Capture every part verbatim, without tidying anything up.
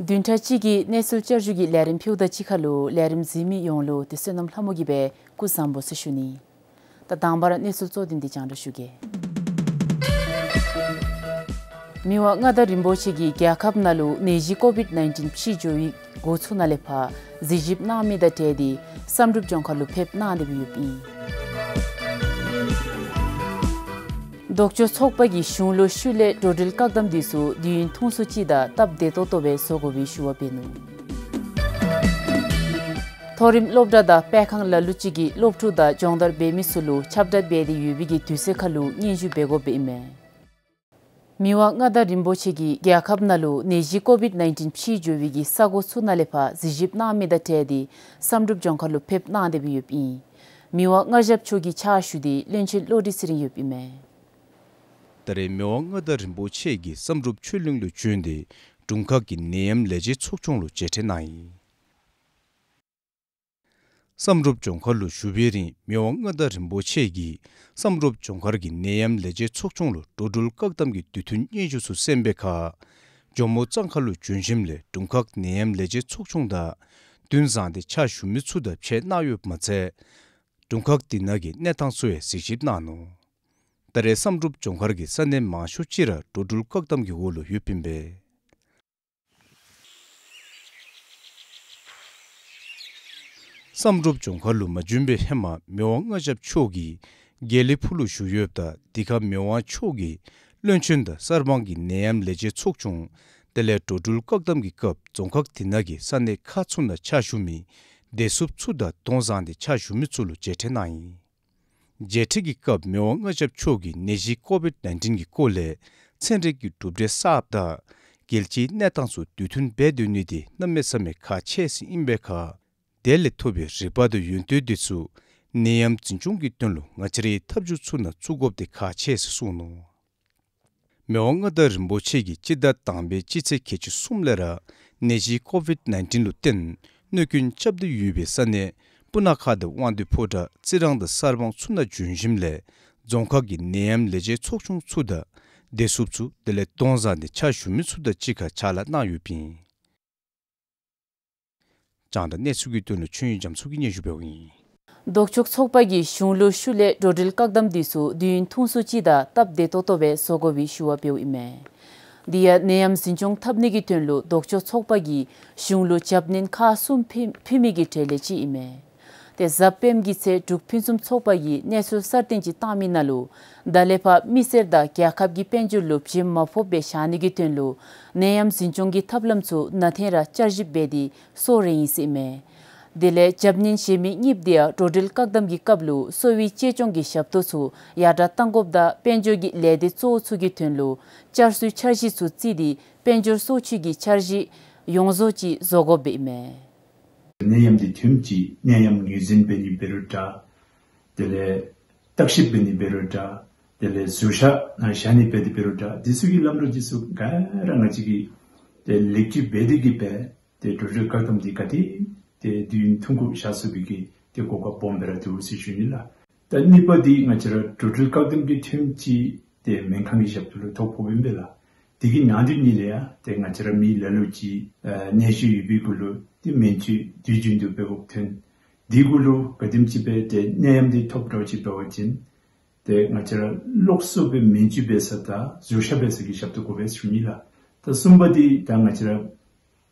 བདུན་ཕྲག་གཅིག་གི་གནས་ཚུལ་བསྐྱར་ཞུ་གི་ལས་རིམ་ཕུལཝ་ད་གཅིག་ཁར་ལུ་ལས་རིམ་གཟིགས་མི་ཡོངས་ལུ་ཏེ་བསོད་ནམས་ལྷ་མོ་གིས་སྦེ་སྐུ་གཟུགས་བཟང་པོ་ཟེར་ཞུ་ནི། ད་དང་པ་ར་གནས་ཚུལ་གཙོ་དོན་འདི་རྒྱང་བསྒྲགས་ཞུ་གེ། མི་དབང་མངའ་བདག་རིན་པོ་ཆེ་གིས་རྒྱལ་ཁབ་ནང་ལུ་ནད་གཞི་ཀོ་བིཌ་ནའིན་ཊིན་ཕྱི་འགྱོ་བའི་འགོ་ཚུགས་ནང་ལས་ཕར་གཟིགས་ཞིབ་གནང་མི་དང་འབྲེལ་ཏེ་བསམ་གྲུབ་ལྗོངས་མཁར་ལུ་ཕེབས་གནང་སྟེ་སྦེ་ཡོདཔ་ཨིན། ལྡོག་ཕྱོགས་ཚོགས་པ་གིས་གཞུང་ལུ་ཤུལ་ལས་འགྲོ་འགྲུལ་བཀག་དམ་འདི་ཚུ་དུས་ཡུན་ཐུང་སུ་ཅིག་དང་སྟབས་བདེ་ཏོག་ཏོ་སྦེ་བཟོ་དགོ་པའི་ཞུ་བ་འབད་ནུག། མཐོ་རིམ་སློབ་གྲྭ་དང་སྤེལ་ཁང་ལ་ལུ་ཅིག་གིས་སློབ་ཕྲུག་དང་སྦྱོང་བརྡར་འབད་མི་ཚུ་ལུ་ཁྱབ་བསྒྲགས་འབད་དེ་ཡོད་པའི་གི་དུས་ཚོད་ཁར་ལུ་སྙན་ཞུ་འབད་དགོཔ་ཨིན་མས། མི་དབང་མངའ་བདག་རིན་པོ་ཆེ་གིས་རྒྱལ་ཁབ་ནང་ལུ་ནད་གཞི་ཀོ་བིཌ་ནའིན་ཊིན་ཕྱི་འགྱོ་བའི་གི་ས་འགོ་ཚུགས་ནང་ལས་ཕར་གཟིགས་ཞིབ་གནང་མི་དང་འབྲེལ་ཏེ་བསམ་གྲུབ་ལྗོངས་མཁར་ལུ་ཕེབས་གནང་སྟེ་སྦེ་ཡོདཔ་ཨིན། མི་དབང་མངའ་ཞབས་མཆོག་གི་ཕྱག་ཞུ་སྟེ་བློན་ཆེན་བློ་གྲོས་ཚེ་རིང་ཡོདཔ་ཨིན་མས། ད་རེས་མི་དབང་མངའ་བདག་རིན་པོ་ཆེ་གིས་བསམ་གྲུབ་ཆོས་གླིང་ལུ་བྱོན་ཏེ་དྲུང་ཁག་གི་ནད་ཡམས་ལས་བྱེད་ཚོགས་ཆུང་ལུ་མཇལ་འཕྲད་གནང་ཡི། བསམ་གྲུབ་ལྗོངས་མཁར་ལུ་བཞུགས་པའི་རིང་མི་དབང་མངའ་བདག་རིན་པོ་ཆེ་གིས་བསམ་གྲུབ་ལྗོངས་མཁར་གྱི་ནད་ཡམས་ལས་བྱེད་ཚོགས་ཆུང་ལུ་འགྲོ་འགྲུལ་བཀག་དམ་གྱི་དུས་མཐུན་སྙན་ཞུ་ཚུ་གསན་པའི་ཁར་ཇོ་མོ་གཙང་ཁ་ལུ་བྱོན་ཞིནམ་ལས་དྲུང་ཁག་ནད་ཡམས་ལས་བྱེད་ཚོགས་ཆུང་དང་འདུན་བཟང་སྟེ་ཕྱག་ཞུ་མི་ཚུ་དང་ཕྱད་གནང་ཡོདཔ་མ་ཚད་དྲུང་ཁག་དེ་ནང་གི་གནས་སྟངས་ཚུ་ཡང་གཟིགས་ཞིབ་གནང་ནུག། ད་རེས་བསམ་གྲུབ་ལྗོངས་མཁར་གྱི་ས་གནས་མང་ཤོས་ཅིག་ར་འགྲོ་འགྲུལ་བཀག་དམ་གྱི་འོག་ལུ་ཡོདཔ་ཨིན་པས། བསམ་གྲུབ་ལྗོངས་མཁར་ལུ་མ་བྱོན་པའི་ཧེ་མ་མི་དབང་མངའ་ཞབས་མཆོག་གིས་དགེ་ལེགས་ཕུག་ལུ་བཞུགས་ཡོདཔ་ད་དེ་ཁར་མི་དབང་མཆོག་གིས་བློན་ཆེན་དང་གསར་སྤང་གི་ནད་ཡམས་ལས་བྱེད་ཚོགས་ཆུང་དེ་ལས་འགྲོ་འགྲུལ་བཀག་དམ་གྱི་སྐབས་རྫོང་ཁག་དེ་ནང་གི་ས་གནས་ཁག་ཚུ་ནང་ཕྱག་ཞུ་མི་བདེ་སྲུངཔ་ཚུ་དང་གདོང་བཟང་སྟེ་ཕྱག་ཞུ་མི་ཚུ་ལུ་མཇལ་འཕྲད་གནང་ཡི། མཇལ་འཕྲད་ཀྱི་སྐབས་མི་དབང་མངའ་ཞབས་མཆོག་གིས་ནད་གཞི་ཀོ་བིཌ་ནའིན་ཊིན་གྱི་སྐོར་ལས་ཚན་རིག་གི་གྲུབ་འབྲས་གསརཔ་དང་རྒྱལ་སྤྱིའི་གནས་སྟངས་ཚུ་དུས་མཐུན་འབད་སྡོད་ནི་དེ་གནམ་མེད་ས་མེད་ཁག་ཆེ་ཟེར་ཨིན་པའི་ཁར་དེ་ལས་ཐོབ་པའི་རིག་པ་དང་ཡོན་ཏན་དེ་ཚུ་ནད་ཡམས་འཛིན་སྐྱོང་གི་དོན་ལུ་ང་བཅས་རའི་ཐབས་བྱུས་ཚུ་ནང་བཙུགས་དགོཔ་དེ་ཁག་ཆེ་ཟེར་གསུངས་ནུག། མི་དབང་མངའ་བདག་རིན་པོ་ཆེ་གིས་སྤྱི་ཟླ་དང་པའི་སྤྱི་ཚེས་ཁལ་གཅིག་གསུམ་ལས་ར་ནད་གཞི་ཀོ་བིཌ་ནའིན་ཊིན་ལུ་བརྟེན་གནོད་སྐྱོན་རྐྱབ་སྟེ་ཡོད་པའི་ས་གནས་སྤུ་ན་ཁ་དང་དབང་འདུས་ཕོ་བྲང་རྩི་རང་དང་གསར་སྤང་ཚུ་ནང་བྱོན་ཞིནམ་ལས་རྫོང་ཁག་གི་ནད་ཡམས་ལས་བྱེད་ཚོགས་ཆུང་ཚུ་དང་བདེ་སྲུངཔ་ཚུ་དེ་ལས་གདོང་བཟང་སྟེ་ཕྱག་ཞུ་མི་ཚུ་དང་གཅིག་ཁར་ཕྱག་ལཱ་གནང་ཡོདཔ་ཨིན། རྒྱང་བསྒྲགས་གནས་ཚུལ་གྱི་དོན་ལུ་ཆོས་དབྱིངས་རྒྱ་མཚོ་གིས་སྙན་ཞུ་འབདཝ་ཨིན། ལྡོག་ཕྱོགས་ཚོགས་པ་གིས་གཞུང་ལུ་ཤུལ་ལས་འགྲོ་འགྲུལ་བཀག་དམ་དེ་ཚུ་དུས་ཡུན་ཐུང་སུ་ཅིག་དང་སྟབས་བདེ་ཏོག་ཏོ་སྦེ་བཟོ་དགོ་པའི་ཞུ་བ་འབདཝ་ཨིན་མས། དེ་ཡང་ནད་ཡམས་འཛིན་སྐྱོང་འཐབ་ནི་གི་དོན་ལུ་ལྡོག་ཕྱོགས་ཚོགས་པ་གིས་གཞུང་ལུ་བྱབ་སྣོན་ཁག་གསུམ་ཕུལ་ཕུལ་མི་གི་གྲས་ལས་གཅིག་ཨིན་མས། ཏེ་གཟའ་སྤེནམ་གི་ཚེ་འབྲུག་ཕུན་སུམ་ཚོགས་པ་གིས་གནས་ཚུལ་གསར་བཏོན་ཅིག་བཏང་མི་ནང་ལུ་ད་ལས་ཕར་མི་སེར་དང་རྒྱལ་ཁབ་ཀྱི་དཔལ་འབྱོར་ལུ་བྱེམ་མ་ཕོགཔ་སྦེ་བཞག་ནི་གི་དོན་ལུ་ནད་ཡམས་འཛིན་སྐྱོང་གི་ཐབས་ལམ་ཚུ་ནང་ཐོན་ར་བསྐྱར་ཞིབ་འབད་དེ་གསོ་རེ་ཨིན་ཟེར་ཨིན་མས། དེ་ལས་བྱབ་སྣོན་བཞེས་མི་གཉིསཔ་དེ་ཡང་འགྲོ་འགྲུལ་བཀག་དམ་གྱི་སྐབས་ལུ་གསོ་བའི་གཅེས་སྐྱོང་གི་ཞབས་ཏོག་ཚུ་ཡར་དྲག་གཏང་དགོཔ་དང་དཔལ་འབྱོར་གྱི་ལས་སྡེ་གཙོ་བོ་ཚུ་གི་དོན་ལུ་བསྐྱར་གསོའི་འཆར་གཞི་ཚུ་བརྩིས་ཏེ་དཔལ་འབྱོར་གསོ་བཅོས་ཀྱི་འཆར་གཞི་ཡོངས་རྫོགས་ཅིག་བཟོ་དགོཔ་ཨིན་མས། ནད་ཡམས་འདི་ཐོནམ་ཅིག་ནད་ཡམས་ངོས་འཛིན་འབད་ནི་འབད་རུང་འདྲ། དེ་ལས་བརྟག་ཞིབ་འབད་ནི་འབད་རུང་འདྲ། དེ་ལས་བཟོ་གྲྭ་ནང་བཞག་ནི་འབད་དེ་འབད་རུང་འདྲ། འདི་ཚུ་གི་ལམ་ལུགས་འདི་ཚུ་ག་ར་ང་བཅས་ཀྱིས་ཏེ་ལེགས་བཅོས་འབད་དེ་གིས་སྦེ་ཏེ་འགྲོ་འགྲུལ་བཀག་དམ་འདི་ག་དེ་ཏེ་དུས་ཡུན་ཐུང་ཀུ་བཞག་ཚུགས་པའི་གི་ཏེ་གོ་སྐབས་སྦོམ་སྦེ་ར་འདུག་ཟེར་ཞུ་ནི་ལགས། ད་གཉིས་པ་འདི་ང་བཅས་ར་འགྲོ་འགྲུལ་བཀག་དམ་གྱི་ཐོནམ་ཅིག་ཏེ་སྨན་ཁང་གི་ཞབས་ཏོག་ལུ་ཐོ་ཕོགཔ་ཨིན་པས་ལགས། དེ་གི་ནང་དོན་ཉིད་ལས་ཡང་ཏེ་ང་བཅས་ར་མི་ལ་ལུ་ཅིག་ཨ་ནད་གཞི་ཡོད་པའི་གུ་ལུ་ཏེ་སྨན་བཅོས་དུས་རྒྱུན་དུ་འབད་དགོཔ་ཐོན། དེ་གུ་ལུ་ག་དེམ་ཅིག་སྦེ་ཏེ་ནད་ཡམས་འདི་ཐོབ་འགྱོ་ཅིག་འབད་བ་ཅིན་ཏེ་ང་བཅས་ར་ལོགས་སུ་སྦེ་སྨན་བཅོས་འབད་ས་དང་བཟོ་གྲྭ་འབད་ས་གི་ཞབས་ཏོག་དགོ་པས་ཞུ་ནི་ལགས། ད་གསུམ་པ་འདི་ད་ང་བཅས་ར་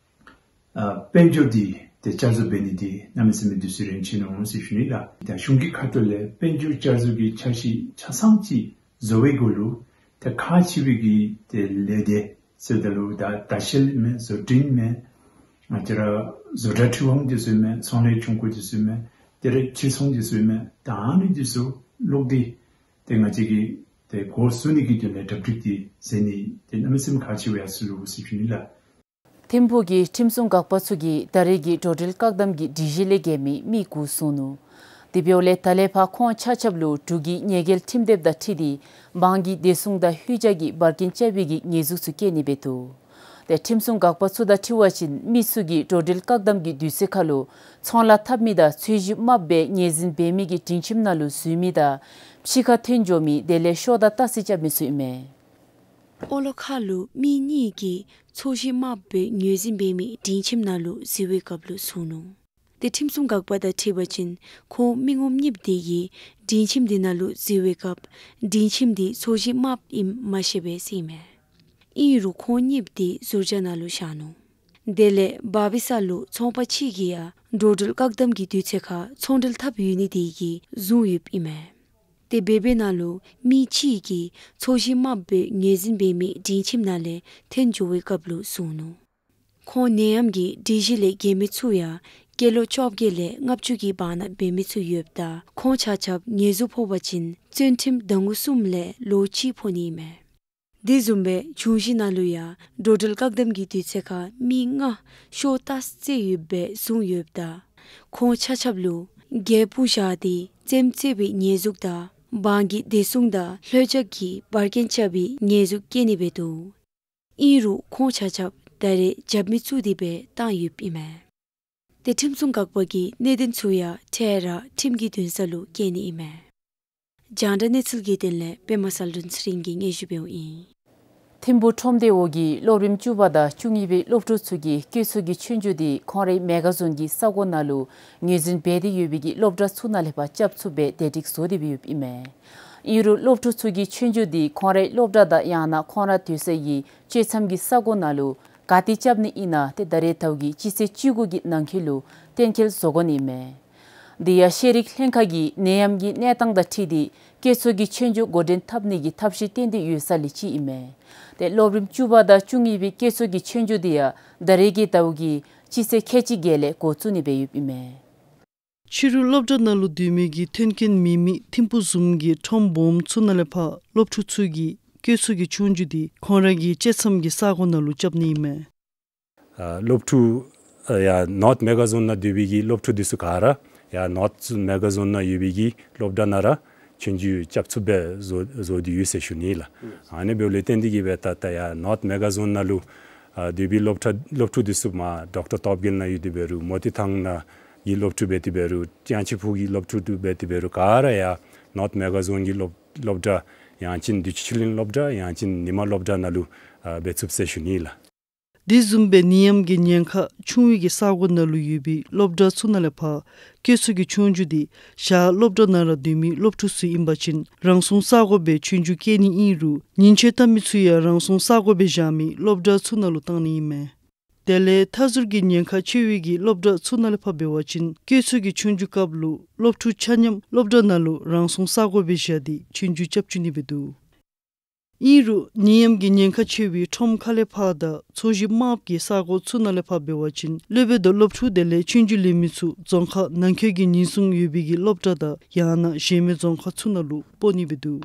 ཨ་དཔལ་འབྱོར་འདི་ཏེ་བསྐྱར་བཟོ་འབད་ནི་འདི་གནམ་མེད་ས་མེད་དུས་ཚོད་རན་ཆི་ནུག་ཟེར་ཞུ་ནི་ལགས། ད་གཞུང་གི་ཁ་ཐུག་ལས་དཔལ་འབྱོར་བསྐྱར་བཟོ་གི་འཆར་གཞི་ཆ་ཚང་ཅིག་བཟོ་བའི་གུ་ལུ་ཏེ་ཁག་ཆེ་བའི་གི་ཏེ་ལས་སྡེ་ཟེརཝ་ད་ལུ་ད་ལྟ་བཤལ་མས། བཟོ་སྐྲུན་མས། ང་བཅས་ར་བཟོ་གྲྭ་ཁྲི་དབང་འདི་ཚུ་མས། ཚོང་ལས་ཆུང་ཀུ་འདི་ཚུ་མས། དེ་ལས་ཕྱིར་ཚོང་འདི་ཚུ་མས། ད་ཨ་ནི་འདི་ཚུ་ལོག་སྟེ་ཏེ་ང་བཅས་ཀྱིས་ཏེ་འགོ་བཟུང་ནི་གི་དོན་ལས་གྲ་སྒྲིག་འདི་མཛད་ནི་ཏེ་གནམ་མེད་ས་མེད་ཁག་ཆེ་བ་ཡར་སོ་ནུག་ཟེར་ཞུ་ནི་ལགས། ཐིམ་ཕུག་གི་ཁྲིམས་སྲུང་འགག་པ་ཚུ་གིས་ད་རེས་ཀྱི་འགྲོ་འགྲུལ་བཀག་དམ་གྱི་སྒྲིག་གཞི་ལས་འགལ་མི་མི་དགུ་བཟུང་ནུག། དེ་འབདཝ་ལས་ད་ལས་ཕར་ཁོང་ཆ་ཁྱབ་ལུ་འབྲུག་གི་ཉེས་འགེལ་ཁྲིམས་དེབ་དང་འཁྲིལ་ཏེ་འབངས་ཀྱི་བདེ་སྲུང་དང་ལྷོད་འཇགས་ཀྱི་འབར་གན་རྐྱབ་པའི་གི་ཉེས་འཛུགས་ཚུ་བཀལ་ནི་འབད་འདུག། ཏེ་ཁྲིམས་སྲུང་འགག་པ་ཚུ་དང་འཁྲིལ་བ་ཅིན་མི་ཚུ་གིས་འགྲོ་འགྲུལ་བཀག་དམ་གྱི་དུས་ཚོད་ཁར་ལུ་ཚོང་ལཱ་འཐབ་མི་དང་ཚོས་གཞི་དམའ་སྦེ་ངོས་འཛིན་འབད་མི་གི་སྒྲིང་ཁྱིམ་ནང་ལུ་འཛུལ་མི་དང་ཕྱི་ཁར་ཐོན་འགྱོ་མི་དེ་ལས་ཤོ་དང་ལྟ་བཤལ་རྐྱབ་མི་ཚུ་ཨིན་མས། ཨོ་ལོ་ཁ་ལུ་མི་གཉིས་ཀྱིས་ཚོས་གཞི་དམརཔོ་སྦེ་ངོས་འཛིན་འབད་མི་སྒྲིང་ཁྱིམ་ནང་ལུ་འཛུལ་བའི་སྐབས་ལུ་བཟུང་ནུག། ཏེ་ཁྲིམས་སྲུང་འགག་པ་དང་འཁྲིལ་བ་ཅིན་ཁོང་མི་ངོམ་གཉིསཔོ་དེ་གིས་སྒྲིང་ཁྱིམ་དེ་ནང་ལུ་འཛུལ་བའི་སྐབས་སྒྲིང་ཁྱིམ་དེ་ཚོས་གཞི་དམརཔོ་ཨིནམ་མ་ཤེས་པས་ཟེར་ཨིན་མས། ཨིན་རུང་ཁོང་གཉིསཔོ་དེ་ཟུར་བྱང་ནང་ལུ་བཞག་ནུག། དེ་ལས་བར་བའི་ས་ལུ་ཚོང་པ་ཅིག་གིས་ཡང་འགྲོ་འགྲུལ་བཀག་དམ་གྱི་དུས་ཚོད་ཁར་ཚོང་འབྲེལ་འཐབ་ཡོད་ནི་དེ་གིས་བཟུང་ཡོདཔ་ཨིན་མས། ཏེ་འབད་བའི་ནང་ལུ་མི་གཅིག་གིས་ཚོས་གཞི་དམརཔོ་སྦེ་ངོས་འཛིན་འབད་མི་སྒྲིང་ཁྱིམ་ནང་ལས་འཐོན་འགྱོ་བའི་སྐབས་ལུ་བཟུང་ནུག། ཁོང་ནད་ཡམས་ཀྱི་སྒྲིག་གཞི་ལས་འགལ་མི་ཚུ་ཡང་སྐྱེས་ལོ་བཅོ་བརྒྱད་ལས་ལྔ་བཅུ་གི་བར་ན་འབད་མི་ཚུ་ཡོདཔ་ད་ཁོང་ཆ་ཁྱབ་ཉེས་འཛུགས་ཕོག་པ་ཅིན་བཙོན་ཁྲིམས་ཟླ་ངོ་གསུམ་ལས་ལོ་གཅིག་ཕོག་ནི་ཨིན་མས། དེ་བཟུམ་སྦེ་འབྱུང་བཞི་ནང་ལུ་ཡང་འགྲོ་འགྲུལ་བཀག་དམ་གྱི་དུས་ཚོད་ཁར་མི་ལྔ་ཤོ་ཏ་རྩེ་ཡོདཔ་སྦེ་བཟུང་ཡོདཔ་ད་ཁོང་ཆ་ཁྱབ་ལུ་རྒྱལ་པོ་བཞག་སྟེ་རྩེདམོ་རྩེ་བའི་ཉེས་འཛུགས་དང་འབངས་ཀྱི་བདེ་སྲུང་དང་ལྷོད་འཇགས་ཀྱི་འབར་གྱེན་རྐྱབ་པའི་ཉེས་འཛུགས་བཀལ་ནི་འབད་འདུག། ཨིན་རུང་ཁོང་ཆ་ཁྱབ་ད་རེས་རྒྱབ་མི་བཙུགས་ཏེ་སྦེ་བཏང་ཡོདཔ་ཨིན་མས། ཏེ་ཁྲིམས་སྲུང་འགག་པ་གིས་གནད་དོན་ཚུ་ཡང་འཕྲལ་ར་ཁྲིམས་ཀྱི་འདུན་ས་ལུ་བསྐྱལ་ནི་ཨིན་མས། རྒྱང་བསྒྲགས་གནས་ཚུལ་གྱི་དོན་ལས་པདྨ་གསལ་སྒྲོན་ཚེ་རིང་གིས་སྙན་ཞུ་འབདཝ་ཨིན། ཐིམ་ཕུག་ཁྲོམ་སྡེ་འོག་གི་སློབ་རིམ་བཅུ་པ་དང་བཅུ་གཉིས་པའི་སློབ་ཕྲུག་ཚུ་གིས་བཀོད་ཚོགས་ཀྱི་ཆོས་རྒྱུགས་དེ་ཁོང་རའི་མེ་ག་ཟོན་གྱི་ས་གོ་ནང་ལུ་ངོས་འཛིན་འབད་དེ་ཡོད་པའི་གི་སློབ་གྲྭ་ཚུ་ནང་ལས་ཕར་རྐྱབ་ཚུགསཔ་སྦེ་དེ་སྒྲིག་བཟོ་སྟེ་སྦེ་ཡོདཔ་ཨིན་མས། ཨིན་རུང་སློབ་ཕྲུག་ཚུ་གིས་ཆོས་རྒྱུགས་དེ་ཁོང་རའི་སློབ་གྲྭ་དང་ཡང་ན་ཁོང་ར་སྡོད་ས་གི་སྤྱོད་མཚམས་ཀྱི་ས་གོ་ནང་ལུ་ག་ཏེ་རྐྱབ་ནི་ཨིན་ན་དེ་ད་རེས་ཟླཝ་གི་སྤྱི་ཚེས་བཅུ་དགུ་གི་ནང་འཁོད་ལུ་གཏན་འཁེལ་བཟོ་དགོ་ནི་ཨིན་མས། དེ་ཡང་ཤེས་རིག་ལྷན་ཁག་གིས་ནད་ཡམས་ཀྱི་གནས་སྟངས་དང་འཁྲིལ་ཏེ་བཀོད་ཚོགས་ཀྱི་ཆོས་རྒྱུགས་འགོ་འདྲེན་འཐབ་ནི་གི་ཐབས་ཤེས་བཏོན་ཏེ་ཡོད་ས་ལས་གཅིག་ཨིན་མས། དེ་སློབ་རིམ་བཅུ་པ་དང་བཅུ་གཉིས་པའི་བཀོད་ཚོགས་ཀྱི་ཆོས་རྒྱུགས་དེ་ཡང་ད་རེས་ཀྱི་ཟླཝ་གི་སྤྱི་ཚེས་ཁལ་གཅིག་བརྒྱད་ལས་འགོ་བཙུགས་ནི་སྦེ་ཡོདཔ་ཨིན་མས། ཕྱི་རུ་སློབ་གྲྭ་ནང་ལུ་སྡོད་མི་གི་མཐུན་རྐྱེན་མེད་མི་ཐིམ་ཕུག་བཟུམ་གྱི་ཁྲོམ་སྦོམ་ཚུ་ནང་ལས་ཕར་སློབ་ཕྲུག་ཚུ་གིས་བཀོད་ཚོགས་ཀྱི་ཆོས་རྒྱུགས་དེ་ཁོང་ར་གི་སྤྱོད་མཚམས་ཀྱི་ས་གོ་ནང་ལུ་རྐྱབ་ནི་ཨིན་མས། ཨ་སློབ་ཕྲུག་ཨ་ཡར་ནོརཐ་མེ་ག་ཟོན་ནང་སྡོད་པའི་གི་སློབ་ཕྲུག་འདི་ཚུ་ག་ར་ཡར་ནོརཐ་མེ་ག་ཟོན་ནང་ཡོད་པའི་གི་སློབ་གྲྭ་ནང་ར་ཆོས་རྒྱུགས་རྐྱབ་ཚུགསཔ་སྦེ་བཟོ་བཟོ་སྟེ་ཡོད་ཟེར་ཞུ་ནི་ལགས། ཨ་ནི་འབདཝ་ལས་བརྟེན་ཏེ་གིས་སྦེ་ད་ད་ཡར་ནོརཐ་མེ་ག་ཟོན་ནང་ལུ་ཨ་སྡོད་པའི་སློབ་གྲྭ་སློབ་ཕྲུག་འདི་ཚུ་མར་ཌོག་ཊར་སྟོབས་རྒྱལ་ནང་ཡོད་དེ་འབད་རུང་མོ་ཊ་ཐང་ནང་གི་སློབ་ཕྲུག་འབད་དེ་འབད་རུང་ཅང་ཅི་ཕུག་གི་སློབ་ཕྲུག་འབད་དེ་འབད་རུང་ག་ར་ཡར་ནོརཐ་མེ་ག་ཟོན་གྱི་སློབ་སློབ་གྲྭ་ཡང་ཅིན་བདེ་ཆེན་ཆོས་གླིང་སློབ་གྲྭ་ཡང་ཅིན་ཉི་མ་སློབ་གྲྭ་ནང་ལུ་ཨ་འབད་ཚུགས་ཟེར་ཞུ་ནི་ལགས། དེ་བཟུམ་སྦེ་ནད་ཡམས་ཀྱི་ཉེན་ཁ་ཆུང་བའི་གི་ས་གོ་ནང་ལུ་ཡོད་པའི་སློབ་གྲྭ་ཚུ་ནང་ལས་ཕར་བཀོད་ཚོགས་ཀྱི་ཆོས་རྒྱུགས་དེ་ཞག་སློབ་གྲྭ་ནང་ར་སྡོད་མི་སློབ་ཕྲུག་ཚུ་ཨིན་པ་ཅིན་རང་སྲུང་ས་གོ་སྦེ་ཆོས་རྒྱུགས་བཀལ་ནི་ཨིན་རུང་ཉིན་བྱེད་བལྟ་མི་ཚུ་ཡང་རང་སྲུང་ས་གོ་སྦེ་བཞག་མི་སློབ་གྲྭ་ཚུ་ནང་ལུ་བཏང་ནི་ཨིན་མས། དེ་ལས་མཐའ་ཟུར་གྱི་ཉེན་ཁ་ཆེ་བའི་གི་སློབ་གྲྭ་ཚུ་ནང་ལས་ཕར་འབད་བ་ཅིན་བཀོད་ཚོགས་ཀྱི་ཆོས་རྒྱུགས་སྐབས་ལུ་སློབ་ཕྲུག་ཆ་མཉམ་སློབ་གྲྭ་ནང་ལུ་རང་སྲུང་ས་གོ་སྦེ་བཞག་སྟེ་ཆོས་རྒྱུགས་རྐྱབ་བཅུག་ནི་སྦེ་འདུག། ཨིན་རུང་ནད་ཡམས་ཀྱི་ཉེན་ཁ་ཆེ་བའི་ཁྲོམ་ཁ་ལས་ཕར་དང་ཚོས་གཞི་དམརཔོ་གི་ས་གོ་ཚུ་ནང་ལས་ཕར་འབད་བ་ཅིན་སློབ་དཔོན་དང་སློབ་ཕྲུག་དེ་ལས་ཆོས་རྒྱུགས་ལེན་མི་ཚུ་རྫོང་ཁག་ནང་འཁོད་ཀྱི་ཉེན་སྲུང་ཡོད་པའི་གི་སློབ་གྲྭ་དང་ཡང་ན་གཞན་མི་རྫོང་ཁག་ཚུ་ནང་ལུ་སྤོ་ནི་སྦེ་འདུག།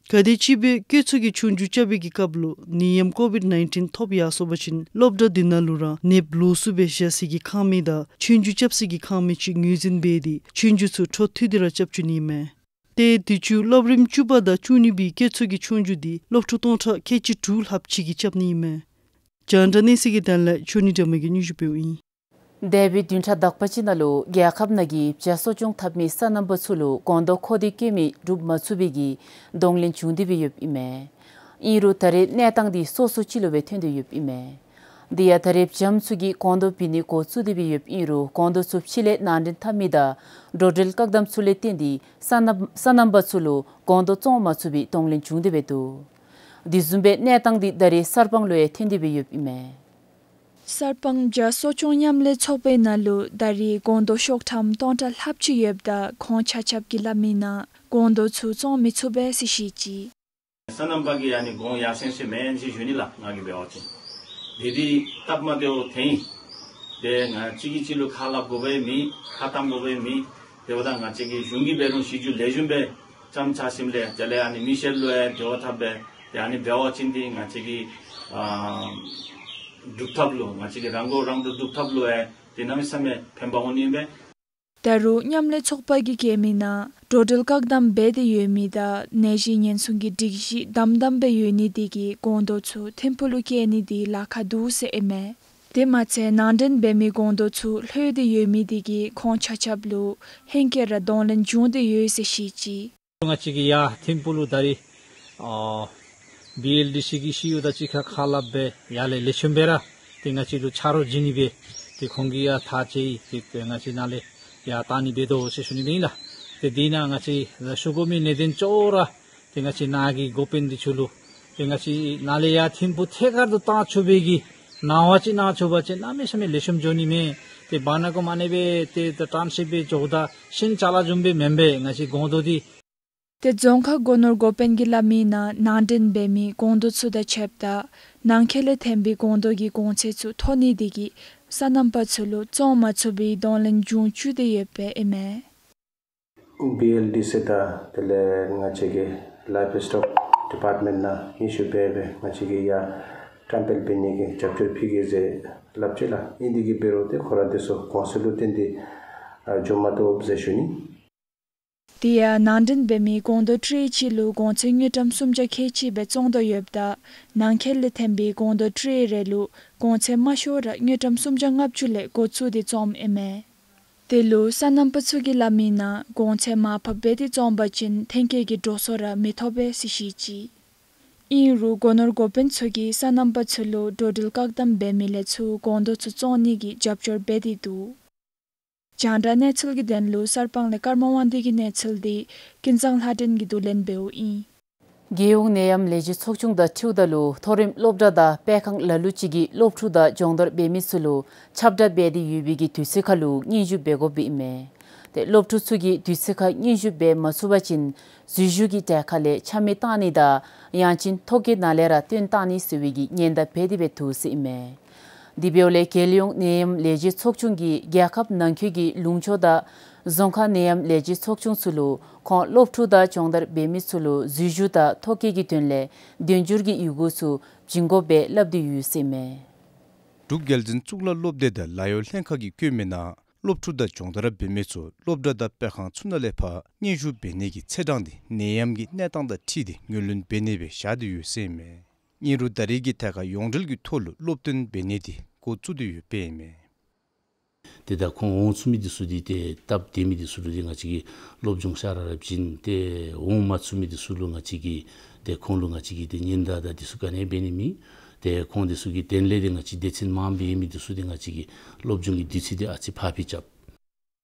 ག་དེམ་ཅིག་སྦེ་བཀོད་ཚོགས་ཀྱི་ཆོས་རྒྱུགས་རྐྱབ་པའི་གི་སྐབས་ལུ་ནད་ཡམས་ཀོ་བིཌ་ནའིན་ཊིན་ཐོབ་ཡར་སོང་པ་ཅིན་སློབ་གྲྭ་དེ་ནང་ལུ་ར་ནདཔ་ལོགས་སུ་སྦེ་བཞག་ས་གི་ཁང་མིག་དང་ཆོས་རྒྱུགས་རྐྱབ་ས་གི་ཁང་མིག་ཅིག་ངོས་འཛིན་འབད་དེ་ཆོས་རྒྱུགས་ཚུ་འཕྲོ་མཐུད་དེ་ར་རྐྱབ་བཅུག་ནི་ཨིན་མས། ཏེ་དུས་ཅི་སློབ་རིམ་བཅུ་པ་དང་བཅུ་གཉིས་པའི་བཀོད་ཚོགས་ཀྱི་ཆོས་རྒྱུགས་དེ་སློབ་ཕྲུག་སྟོང་ཕྲག་ཁལ་གཅིག་དྲུག་ལྷགཔ་ཅིག་གིས་རྐྱབ་ནི་ཨིན་མས། རྒྱང་བསྒྲགས་གནས་ཚུལ་གྱི་དོན་ལས་ཆོས་ཉིད་སྒྲོལ་མ་གིས་སྙན་ཞུ་འབདཝ་ཨིན། འདས་པའི་བདུན་ཕྲག་དག་པ་ཅིག་ནང་ལུ་རྒྱལ་ཁབ་ནང་གི་བྱ་གསོ་སྐྱོང་འཐབ་མི་སོ་ནམ་པ་ཚུ་ལུ་སྒོང་རྡོ་མཁོ་འདོད་བསྐྱེད་མི་སྒྲུབ་མ་ཚུགས་པའི་གི་གདོང་ལེན་བྱུང་སྟེ་སྦེ་ཡོདཔ་ཨིན་མས། ཨིན་རུང་ད་རེས་གནས་སྟངས་འདི་སོ་སོ་ཅིག་ལུ་སྦེ་ཐོན་ཏེ་ཡོདཔ་ཨིན་མས། དེ་ཡང་ད་རེས་བྱམོ་ཚུ་གིས་སྒོང་རྡོ་འབད་ནི་འགོ་བཙུགས་ཏེ་སྦེ་ཡོདཔ་ཨིན་རུང་སྒོང་རྡོ་ཚུ་ཕྱི་ལས་ནང་འདྲེན་འཐབ་མི་དང་འགྲོ་འགྲུལ་བཀག་དམ་ཚུ་ལས་བརྟེན་ཏེ་སོ་ནམ་སོ་ནམ་པ་ཚུ་ལུ་སྒོང་རྡོ་བཙོང་མ་ཚུགས་པའི་གདོང་ལེན་བྱུང་སྟེ་སྦེ་འདུག། དེ་བཟུམ་སྦེ་གནས་སྟངས་འདི་ད་རེས་གསར་སྤང་ལུ་ཡང་ཐོན་ཏེ་སྦེ་ཡོདཔ་ཨིན་མས། གསར་སྤང་བྱ་གསོ་སྐྱོང་མཉམ་ལས་ཚོགས་པའི་ནང་ལུ་ད་རེས་སྒོང་རྡོ་ཤོག་ཊམ་སྟོང་ཕྲག་ལྷགཔ་ཅིག་ཡོདཔ་ད་ཁོང་ཆ་ཁྱབ་ཀྱིས་སླབ་མིའི་ནང་སྒོང་རྡོ་ཚུ་བཙོང་མི་ཚུགས་པས་ཟེར་བཤད་ཅི། སོ་ནམ་པ་གིས་ཨ་ནི་སྒོང་ཡར་སེང་སེ་མེན་ཟེར་ཞུ་ནི་ལགས། ང་གིས་འབད་བ་ཅིན་དེ་འདི་སྟབས་མ་བདེཝ་ཐོན་ཡི། དེ་ང་གཅིག་གིས་གཅིག་ལུ་ཁ་སླབ་དགོཔ་ཡང་མེད། ཁ་བཏང་དགོཔ་ཡང་མེད། དེ་འབདཝ་ད་ང་བཅས་ཀྱི་གཞུང་གིས་འབད་རུང་ཞིབ་འཇུག་ལེགས་ཤོམ་སྦེ་རྐྱངམ་ཅིག་ཟེར་ལས་དེ་ལས་ཨ་ནི་མི་སེར་ལུ་ཡང་འབྲེལ་བ་འཐབ་སྦེ་དེ་ཨ་ནི་འབད་བ་ཅིན་འདི་ང་བཅས་ཀྱི་ཨ་སྒྲུབ་ཐབས་ལུ་ང་བཅས་ཀྱི་རང་མགོ་རང་འདྲོངས་སྒྲུབ་ཐབས་ལུ་ཡང་འདི་གནམ་མེད་ས་མེད་ཕན་པ་འོང་ནི་ཨིན་པས། ད་རུང་མཉམ་ལས་ཚོགས་པ་གིས་བཀོད་མིའི་ནང་འགྲོ་འགྲུལ་བཀག་དམ་འབད་དེ་ཡོད་མི་དང་ནད་གཞི་ཉེན་སྲུང་གི་སྒྲིག་གཞི་དམ་དམ་སྦེ་ཡོད་ནི་དེ་གིས་སྒོང་རྡོ་ཚུ་ཐིམ་ཕུག་ལུ་བསྐྱལ་ནི་འདི་ལཱ་ཁག་འདུག་ཟེར་ཨིན་མས། དེ་མ་ཚད་ནང་འདྲེན་འབད་མི་སྒོང་རྡོ་ཚུ་ལྷོད་དེ་ཡོད་མི་དེ་གིས་ཁོང་ཆ་ཁྱབ་ལུ་ཧེང་སྐལ་ར་གདོང་ལེན་བྱུང་སྟེ་ཡོད་ཟེར་བཤད་ཅི། ང་བཅས་ཀྱིས་ཡར་ཐིམ་ཕུག་ལུ་ད་རེས་ཨ་ བི་ཨེལ་ཌི་སི་གི་ཤེས་ཡོན་དང་གཅིག་ཁར་ཁ་སླབ་སྦེ་ཡར་ལས་ལེགས་ཤོམ་སྦེ་ར་ཏེ་ང་བཅས་ལུ་ཆ་རོགས་བྱིན་ནི་སྦེ་ཏེ་ཁོང་གིས་ཡང་ཐག་བཅད་ཏེ་ཏེ་ང་བཅས་ནཱ་ལས་ཡར་བཏང་ནི་འབད་དོ་ཟེར་ཞུ་ནི་སྦེ་ཨིན་ལགས། ཏེ་དེ་ནང་ང་བཅས་ཞུ་དགོ་མི་གནད་དོན་གཙོ་བོ་ར་ཏེ་ང་བཅས་ནཱ་གི་འགོ་དཔོན་འདི་ཚུ་ལུ་ཏེ་ང་བཅས་ནཱ་ལས་ཡར་ཐིམ་ཕུག་ཐད་ཀར་དུ་བཏང་ཚུགས་པའི་གི་གནང་བ་ཅིག་གནང་ཚུགས་པ་ཅིན་གནམ་མེད་ས་མེད་ལེགས་ཤོམ་འགྱོ་ནི་མས། ཏེ་བར་ན་གོ་མ་ནི་སྦེ་ཏེ་ད་ཊའུན་ཤིབ་སྦེ་འགྱོཝ་ད་ཤིང་ཅ་ལ་བཟུམ་སྦེ་མེན་པས། ང་བཅས་སྒོང་རྡོག་འདི། ཏེ་རྫོང་ཁག་སྒོ་ནོར་འགོ་དཔོན་གྱིས་སླབ་མིའི་ནང་ནང་འདྲེན་འབད་མི་སྒོང་རྡོག་ཚུ་དང་ཕྱདཔ་ད་ནང་འཁོད་ལས་ཐོན་པའི་སྒོང་རྡོག་གི་གོང་ཚད་ཚུ་མཐོ་ནི་དེ་གིས་སོ་ནམ་པ་ཚུ་ལུ་བཙོང་མ་ཚུགས་པའི་གདོང་ལེན་འབྱུང་བཅུག་སྟེ་ཡོདཔ་ཨིན་མས། བི་ཨེལ་ཌི་སི་དང་དེ་ལས་ང་བཅས་ཀྱི་ལའིབ་སི་ཊོག་ཌི་པཱརཊ་མེནཊ་ནང་སྙན་ཞུ་འབད་སྦེ་ང་བཅས་ཀྱིས་ཡར་བཀྲམ་སྤེལ་འབད་ནི་གི་རྒྱབ་སྐྱོར་ཕུལ་གེ་ཟེར་སླབ་ཅི་ལགས། ཨིན་དེ་གིས་འབད་རུང་ཏེ་ཁོ་ར་དེ་ཚུ་གོང་ཚད་ལུ་བརྟེན་ཏེ་ཨ་འགྱོ་མ་བཏུབ་ཟེར་ཞུ་ནི། དེ་ཡང་ནང་འདྲེན་འབད་མི་སྒོང་རྡོག་ཊྲེ་གཅིག་ལུ་གོང་ཚད་དངུལ་ཀྲམ་སུམ་བརྒྱ་ཁལ་གཅིག་སྦེ་བཙོང་དོ་ཡོདཔ་ད་ནང་འཁོད་ལས་ཐོན་པའི་སྒོང་རྡོག་ཊྲེ་རེ་ལུ་གོང་ཚད་མ་ཤོར་ར་དངུལ་ཀྲམ་སུམ་བརྒྱ་ལྔ་བཅུ་ལས་འགོ་བཙུགས་ཏེ་བཙོངམ་ཨིན་མས། དེ་ལུ་སོ་ནམ་པ་ཚུ་གིས་སླབ་མིའི་ནང་གོང་ཚད་མར་ཕབ་འབད་དེ་བཙོང་པ་ཅིན་ཐོན་སྐྱེད་ཀྱི་འགྲོ་སོང་ར་མི་ཐོབ་པས་ཟེར་བཤད་ཅི། ཨིན་རུང་སྒོ་ནོར་འགོ་དཔོན་ཚུ་གིས་སོ་ནམ་པ་ཚུ་ལུ་འགྲོ་འགྲུལ་བཀག་དམ་འབད་མི་ལས་ཚུར་སྒོང་རྡོག་ཚུ་བཙོང་ནི་གི་རྒྱབ་སྐྱོར་འབད་དེ་འདུག། རྒྱང་བསྒྲགས་གནས་ཚུལ་གྱི་དོན་ལུ་གསར་སྤང་ལས་ཀརྨ་དབང་འདུས་ཀྱི་གནས་ཚུལ་འདི་ཀུན་བཟང་ལྷ་སྒྲོན་གྱིས་བསྡུ་ལེན་འབདཝ་ཨིན། རྒྱལ་ཡོངས་ནད་ཡམས་ལས་བྱེད་ཚོགས་ཆུང་དང་འཁྲིལཝ་ད་ལུ་མཐོ་རིམ་སློབ་གྲྭ་དང་སྤེལ་ཁང་ལ་ལུ་ཅིག་གིས་སློབ་ཕྲུག་དང་སྦྱོང་བརྡར་འབད་མི་ཚུ་ལུ་ཁྱབ་བསྒྲགས་འབད་དེ་ཡོད་པའི་གི་དུས་ཚོད་ཁར་ལུ་སྙན་ཞུ་འབད་དགོཔ་ཨིན་མས། ཏེ་སློབ་ཕྲུག་ཚུ་གིས་དུས་ཚོད་ཁར་སྙན་ཞུ་འབད་མ་ཚུགས་པ་ཅིན་འཛུལ་ཞུགས་ཀྱི་གྲལ་ཁ་ལས་ཆ་མེད་བཏང་ནི་དང་ཡང་ཅིན་ཐོ་བཀོད་ནང་ལས་ར་བཏོན་བཏང་ནི་ཟེར་བའི་གི་ཉེན་བརྡ་འབད་དེ་འབད་འདུག་ཟེར་ཨིན་མས། དེ་འབདཝ་ལས་རྒྱལ་ཡོངས་ནད་ཡམས་ལས་བྱེད་ཚོགས་ཆུང་གིས་རྒྱལ་ཁབ་ནང་འཁོད་ཀྱི་ལུང་ཕྱོགས་དང་རྫོང་ཁག་ནད་ཡམས་ལས་བྱེད་ཚོགས་ཆུང་ཚུ་ལུ་ཁོང་སློབ་ཕྲུག་དང་སྦྱོང་བརྡར་འབད་མི་ཚུ་ལུ་འཛུལ་ཞུགས་དང་ཐོ་བཀོད་ཀྱི་དོན་ལས་དོན་འགྱུར་གྱི་ཡི་གུ་ཚུ་བྱིན་དགོཔ་སྦེ་སླབ་སྟེ་ཡོད་ཟེར་ཨིན་མས། འབྲུག་རྒྱལ་འཛིན་གཙུག་ལག་སློབ་སྡེ་དང་ལཱ་གཡོག་ལྷན་ཁག་གིས་བཀོད་མིའི་ནང་སློབ་ཕྲུག་དང་སྦྱོང་བརྡར་འབད་མི་ཚུ་སློབ་གྲྭ་དང་སྤེལ་ཁང་ཚུ་ནང་ལས་ཕར་སྙན་ཞུ་འབད་ནི་གི་ཚེས་གྲངས་འདི་ནད་ཡམས་ཀྱི་གནས་སྟངས་དང་འཁྲིལ་ཏེ་ངོས་ལེན་འབད་ནི་སྦེ་བཞག་སྟེ་ཡོད་ཟེར་ཨིན་མས། ཨིན་རུང་ད་རེས་ཀྱི་ཐད་ཁར་ཡོངས་འབྲེལ་གྱི་ཐོག་ལུ་སློབ་སྟོན་འབད་ནི་འདི་འགོ་བཙུགས་ཏེ་ཡོདཔ་ཨིན་མས། ཏེ་ད་ཁོང་འོང་ཚུགས་མི་འདི་ཚུ་འདི་ཏེ་སྟབས་བདེ་མི་འདི་ཚུ་ལུ་ཏེ་ང་བཅས་ཀྱིས་སློབ་སྦྱོང་ཤ་ར་ར་བྱིན། ཏེ་འོང་མ་ཚུགས་མི་འདི་ཚུ་ལུ་ང་བཅས་ཀྱིས་ཏེ་ཁོང་ལུ་ང་བཅས་ཀྱིས་ཏེ་ཉེན་བརྡ་དང་འདི་ཚུ་ག་ནི་འབད་ནི་མེད། ཏེ་ཁོང་འདི་ཚུ་གི་དོན་ལས་ཏེ་ང་བཅས་སྡེ་ཚན་མངམ་སྦེ་ཡོད་མི་འདི་ཚུ་ཏེ་ང་བཅས་ཀྱིས་སློབ་སྦྱོང་གི་དུས་ཚོད་འདི་ཨ་ཙི་ཕར་ཕྱིས་རྐྱབ།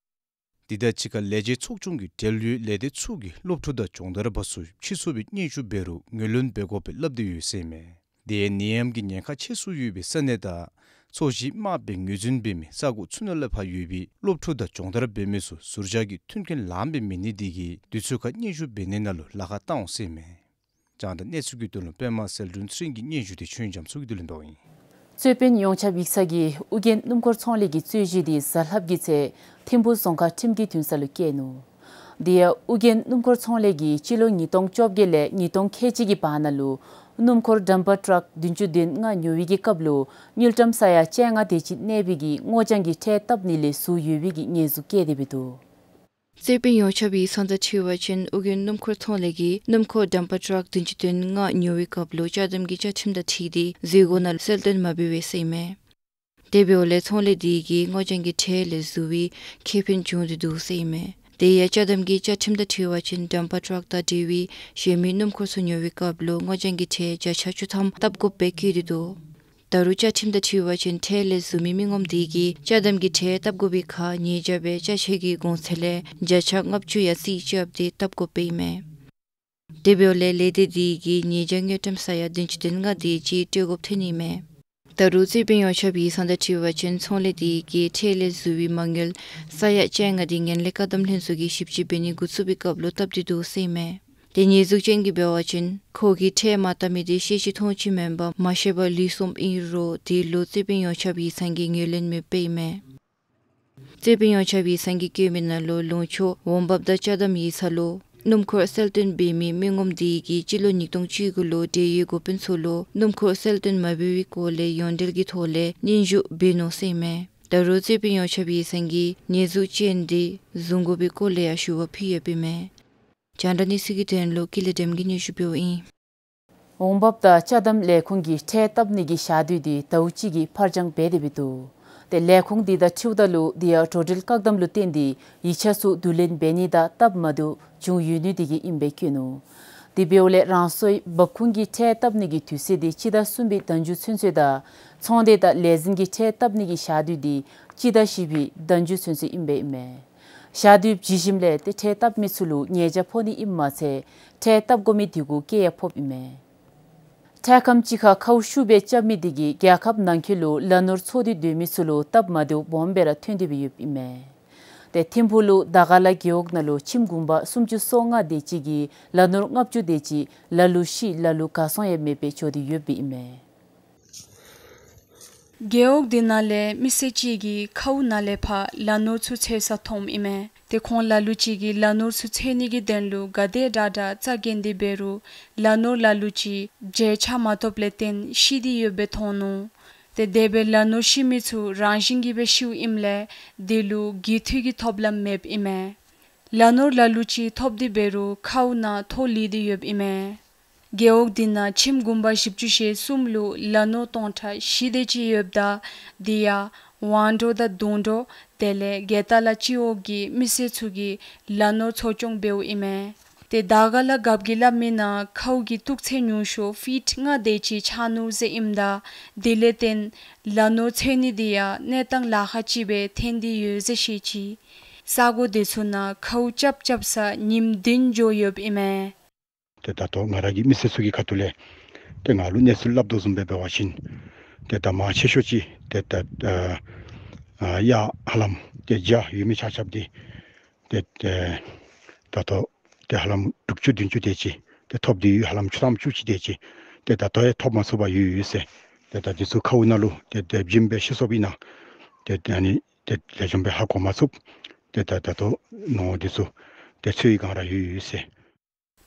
དེ་དང་གཅིག་ཁར་ལས་བྱེད་ཚོགས་ཆུང་གི་འབྲེལ་ཡོད་ལས་སྡེ་ཚུ་གིས་སློབ་ཕྲུག་དང་སྦྱོང་བརྡར་པ་ཚུ་ཕྱིས་སུ་སྦེ་སྙན་ཞུ་འབད་རུང་ངོས་ལེན་འབད་དགོཔ་སྦེ་སླབ་སྟེ་ཡོད་ཟེར་ཨིན་མས། དེ་ཡང་ནད་ཡམས་ཀྱི་ཉེན་ཁ་ཆེ་སུ་ཡོད་པའི་ས་གནས་དང་ཚོས་གཞི་དམརཔོ་སྦེ་ངོས་འཛིན་འབད་མི་ས་གོ་ཚུ་ནང་ལས་ཕར་ཡོད་པའི་སློབ་ཕྲུག་དང་སྦྱོང་བརྡར་འབད་མི་ཚུ་ཟུར་བཞག་གི་མཐུན་རྐྱེན་ལངམ་སྦེ་མེད་ནི་དེ་གིས་དུས་ཚོད་ཁར་སྙན་ཞུ་འབད་ནི་ནང་ལུ་ལཱ་ཁག་བཏང་འོང་ཟེར་ཨིན་མས། རྒྱང་བསྒྲགས་གནས་ཚུལ་གྱི་དོན་ལུ་པདྨ་གསལ་སྒྲོན་ཚེ་རིང་གི་སྙན་ཞུ་དེ་ཆོས་དབྱིངས་རྒྱ་མཚོ་གིས་བསྡུ་ལེན་འབདཝ་ཨིན། རྩོད་དཔོན་ཡོངས་ཁྱབ་ཡིག་ཚང་གིས་ཨོ་རྒྱན་སྣུམ་འཁོར་ཚོང་ལས་ཀྱི་རྩོད་གཞི་དེ་གཟའ་ལྷགཔ་གི་ཚེ་ཐིམ་ཕུག་རྫོང་ཁག་ཁྲིམས་ཀྱི་འདུན་ས་ལུ་བཀལ་ནུག། དེ་ཡང་ཨོ་རྒྱན་སྣུམ་འཁོར་ཚོང་ལས་ཀྱིས་སྤྱི་ལོ་ཉིས་སྟོང་བཅོ་བརྒྱད་ལས་ཉིས་སྟོང་ཁལ་གཅིག་གི་བར་ན་ལུ་སྣུམ་འཁོར་ཌམ་པར་ཊཱག་བདུན་ཅུ་དོན་ལྔ་ཉོ་བའི་གི་སྐབས་ལུ་དངུལ་ཀྲམ་ས་ཡ་བཅོ་ལྔ་དེ་ཅིག་གནས་པའི་གི་སྔོ་ལྗང་གི་ཁྲལ་བཏབ་ནི་ལས་ཟུར་ཡོད་པའི་གི་ཉེས་འཛུགས་བཀལ་ཏེ་འབད་འདུག། རྩོད་དཔོན་ཡོངས་ཁྱབ་ཡིག་ཚང་དང་འཁྲིལ་བ་ཅིན་ཨོ་རྒྱན་སྣུམ་འཁོར་ཚོང་ལས་ཀྱིས་སྣུམ་འཁོར་ཌམ་པར་ཊཱག་བདུན་ཅུ་དོན་ལྔ་ཉོ་བའི་སྐབས་ལུ་ཅ་དམ་གྱི་བཅའ་ཁྲིམས་དང་འཁྲིལ་ཏེ་འཛུལ་སྒོ་ནང་ལུ་གསལ་སྟོན་མ་འབད་བས་ཟེར་ཨིན་མས། དེ་འབདཝ་ལས་ཚོང་ལས་དེ་གིས་སྔོ་ལྗང་གི་ཁྲལ་ལས་ཟུར་བའི་ཁེ་ཕན་བྱུང་སྟེ་འདུག་ཟེར་ཨིན་མས། དེ་ཡང་ཅ་དམ་གྱི་བཅའ་ཁྲིམས་དང་འཁྲིལ་བ་ཅིན་ཌམ་པར་ཊཱག་དང་འབྲེལ་བའི་གཞན་མི་སྣུམ་འཁོར་ཚུ་ཉོ་བའི་སྐབས་ལུ་སྔོ་ལྗང་གི་ཁྲལ་བརྒྱ་ཆ་བཅུ་ཐམ་བཏབ་དགོཔ་སྦེ་བཀོད་དེ་འདུག། ད་རུང་བཅའ་ཁྲིམས་དང་འཁྲིལ་བ་ཅིན་ཁྲལ་ལས་ཟུར་མི་མི་ངོམ་དེ་གིས་ཅ་དམ་གྱི་ཁྲལ་བཏབ་དགོ་པའི་ཁར་ཉེས་བྱ་སྦེ་ཅ་ཆས་ཀྱི་གོང་ཚད་ལས་བརྒྱ་ཆ་ལྔ་བཅུ་ཡར་རྩིས་རྐྱབ་སྟེ་བཏབ་དགོཔ་སྦེ་ཨིན་མས། དེ་འབདཝ་ལས་ལས་སྡེ་དེ་གིས་ཉེས་བྱ་དངུལ་ཀྲམ་ས་ཡ་བདུན་ཅུ་དོན་ལྔ་དེ་ཅིག་སྤྲོད་དགོཔ་ཐོན་ནི་མས། ད་རུང་རྩོད་དཔོན་ཡོངས་ཁྱབ་ཡིག་ཚང་དང་འཁྲིལ་བ་ཅིན་ཚོང་ལས་དེ་གིས་ཁྲལ་ལས་ཟུར་བའི་མ་དངུལ་ས་ཡ་བཅོ་ལྔ་དེ་ངན་ལྷད་བཀག་སྡོམ་ལྷན་ཚོགས་ཀྱིས་ཞིབ་དཔྱད་འབད་ནི་འགོ་བཙུགས་པའི་སྐབས་ལུ་བཏབ་སྟེ་འདུག་ཟེར་ཨིན་མས། ཏེ་ཉེས་འཛུགས་ཅན་གྱིས་འབད་བ་ཅིན་ཁོ་གིས་ཁྲལ་མ་བཏབ་མི་དེ་ཤེས་བཞིན་མཐོང་བཞིན་མེན་པར་མ་ཤེས་པར་ལུས་སོངམ་ཨིན་རུང་དེ་ལུ་རྩོད་དཔོན་ཡོངས་ཁྱབ་ཡིག་ཚང་གིས་ངོས་ལེན་མེདཔ་ཨིན་མས། རྩོད་དཔོན་ཡོངས་ཁྱབ་ཡིག་ཚང་གིས་བཀོད་མི་ནང་ལུ་ལུང་ཕྱོགས་འོང་འབབ་དང་ཅ་དམ་ཡིག་ཚང་ལུ་སྣུམ་འཁོར་གསལ་སྟོན་འབད་མི་མི་ངོམ་དེ་གིས་སྤྱི་ལོ་ཉིས་སྟོང་བཅུ་དགུ་ལུ་འབྲེལ་ཡོད་འགོ་དཔོན་ཚུ་ལུ་སྣུམ་འཁོར་གསལ་སྟོན་མ་འབད་བའི་སྐོར་ལས་ཡོངས་འབྲེལ་གྱི་ཐོག་ལས་སྙན་ཞུ་འབད་ནུག་ཟེར་ཨིན་མས། ད་རུང་རྩོད་དཔོན་ཡོངས་ཁྱབ་ཡིག་ཚང་གིས་ཉེས་འཛུགས་ཅན་དེ་བཟུང་དགོ་པའི་སྐོར་ལས་ཡང་ཞུ་བ་ཕུལ་ཡོདཔ་ཨིན་མས། རྒྱང་བསྒྲགས་གནས་ཚུལ་གྱི་དོན་ལུ་ཀུན་ལེགས་སྒྲོལམ་གིས་སྙན་ཞུ་འབདཝ་ཨིན། འོང་འབབ་དང་ཅ་དམ་ལས་ཁུངས་ཀྱིས་ཁྲལ་བཏབ་ནི་གི་ཞག་དུས་དེ་ཟླཝ་གཅིག་གི་ཕར་འགྱངས་འབད་དེ་འབད་འདུག། ཏེ་ལས་ཁུངས་དེ་དང་འཁྲིལཝ་ད་ལུ་དེ་ཡང་འགྲོ་འགྲུལ་བཀག་དམ་ལུ་བརྟེན་ཏེ་ཡིག་ཆ་ཚུ་བསྡུ་ལེན་འབད་ནི་དང་སྟབས་མ་བདེཝ་བྱུང་ཡོད་ནི་དེ་གིས་ཨིནམ་སྦེ་བཀོད་ནུག། དེ་འབདཝ་ལས་རང་སོའི་འབབ་ཁུངས་ཀྱི་ཁྲལ་བཏབ་ནི་གི་དུས་ཚོད་དེ་སྤྱི་ཟླ་གསུམ་པའི་ཟླ་མཇུག་ཚུན་ཚོད་དང་ཚོང་སྡེ་དང་ལས་འཛིན་གྱི་ཁྲལ་བཏབ་ནི་གི་ཞག་དུས་དེ་སྤྱི་ཟླ་བཞི་པའི་ཟླ་མཇུག་ཚུན་ཚོད་ཨིན་པས་ཨིན་མས། ཞག་དུས་བརྗེ་ཞིནམ་ལས་ཏེ་ཁྲལ་བཏབ་མི་ཚུ་ལུ་ཉེས་བྱ་ཕོག་ནི་ཨིནམ་མ་ཚད་ཁྲལ་བཏབ་དགོ་མི་དེ་གུ་བཀལ་ཡང་ཕོགཔ་ཨིན་མས། འཕྲལ་ཁམས་ཅིག་ཁར་ཁཝ་ཤུགས་སྦེ་རྐྱབ་མི་དེ་གིས་རྒྱལ་ཁབ་ནང་འཁོད་ལུ་ལ་ནོར་འཚོ་སྟེ་སྡོད་མི་ཚུ་ལུ་སྟབས་མ་བདེཝ་སྦོམ་སྦེ་ར་ཐོན་ཏེ་སྦེ་ཡོདཔ་ཨིན་མས། ཏེ་ཐིམ་ཕུག་ལུ་དར་དཀར་ལ་རྒེད་འོག་ནང་ལུ་ཁྱིམ་གུང་པ་སུམ་ཅུ་སོ་ལྔ་དེ་ཅིག་གིས་ལ་ནོར་ལྔ་བཅུ་དེ་ཅིག་ལ་ལུ་ཤི་ལ་ལུ་གར་སོང་ཡང་མེདཔ་སྦེ་འགྱོ་སྟེ་ཡོདཔ་ཨིན་མས། རྒེད་འོག་དེ་ནང་ལས་མི་སེར་ཅིག་གིས་ཁཝ་ནང་ལས་ཕར་ལ་ནོར་ཚུ་འཚོལ་ས་མཐོངམ་ཨིན་མས། ཏེ་ཁོང་ལ་ལུ་ཅིག་གིས་ལ་ནོར་ཚུ་འཚོལ་ནི་གི་དོན་ལུ་ག་དེ་དྲག་དྲག་རྩ་འགེངས་ཏེ་འབད་རུང་ལ་ནོར་ལ་ལུ་ཅིག་འཇལ་ཆ་མ་ཐོབ་ལས་བརྟེན་ཤི་སྟེ་ཡོདཔ་སྦེ་མཐོང་ནུག། ཏེ་དེ་སྦེ་ལ་ནོར་ཤི་མི་ཚུ་རང་བཞིན་གྱིས་སྦེ་ཤིཝ་ཨིནམ་ལས་དེ་ལུ་འགན་འཁྲི་གི་ཐོབ་ལམ་མེདཔ་ཨིན་མས། ལ་ནོར་ལ་ལུ་ཅིག་ཐོབ་སྟེ་འབད་རུང་ཁཝ་ནང་ཐོག་ལུས་ཏེ་ཡོདཔ་ཨིན་མས། རྒེད་འོག་དེ་ནང་ཁྱིམ་གུང་པ་བཞི་བཅུ་ཞེ་གསུམ་ལུ་ལ་ནོར་སྟོང་ཕྲག་བཞི་དེ་ཅིག་ཡོདཔ་ད་དེ་ཡང་ཝང་གྲོ་དང་དུང་གྲོ་དེ་ལས་རྒེད་དར་ལ་སྤྱི་འོག་གི་མི་སེར་ཚུ་གིས་ལ་ནོར་འཚོ་སྐྱོང་འབདཝ་ཨིན་མས། ཏེ་དར་དཀར་ལ་རྒཔོ་གིས་སླབ་མིའི་ནང་ཁཝ་གི་སྟུག་ཚད་ཉུང་ཤོས་ཕིཊ་ལྔ་དེ་ཅིག་ཆགས་ནུག་ཟེར་ཨིནམ་ད་དེ་ལས་བརྟེན་ལ་ནོར་འཚོལ་ནི་དེ་ཡང་གནས་སྟངས་ལཱ་ཁག་ཅིག་སྦེ་ཐོན་ཏེ་ཡོད་ཟེར་བཤད་ཅི། ས་གོ་དེ་ཚུ་ནང་ཁཝ་རྐྱབ་རྐྱབ་ས་ཉིནམ་བདུན་འགྱོ་ཡོདཔ་ཨིན་མས། ཏེ་ད་ལྟོ་ང་ར་གི་མི་སེར་ཚུ་གི་ཁ་ཐུག་ལས་ཏེ་ང་ལུ་གནས་ཚུལ་སླབ་དོ་བཟུམ་སྦེ་འབད་བ་ཅིན་ཏེ་ད་མང་ཆེ་ཤོས་ཅིག་ཏེ་ད་ཨ་ཨ་གཡག་ཧ་ལམ་ཏེ་བརྒྱ་ཡོད་མི་ཆ་ཁྱབ་འདི་ཏེ་ཏེ་ད་ལྟོ་ཏེ་ཧ་ལམ་དྲུག་ཅུ་བདུན་ཅུ་དེ་ཅིག་ཏེ་ཐོབ་སྟེ་ཡོད། ཧ་ལམ་བཅུ་ཐམ་བཅུ་གཅིག་དེ་ཅིག་ཏེ་ད་ལྟོ་ཡང་ཐོབ་མ་ཚུགས་པར་ཡོད་ཡོད་ཟེར། ཏེ་ད་འདི་ཚུ་ཁཝ་ནང་ལུ་ཏེ་དེ་བྱིནམ་སྦེ་ཤི་སོཔ་ཨིན་ན་ཏེ་ཏེ་ཨ་ནི་ཏེ་ལེགས་ཤོམ་སྦེ་ཧ་གོ་མ་ཚུགས། ཏེ་ད་ད་ལྟོ་ནོར་འདི་ཚུ་ཏེ་འཚོལ་བའི་བསྒང་ར་ཡོད་ཡོད་ཟེར།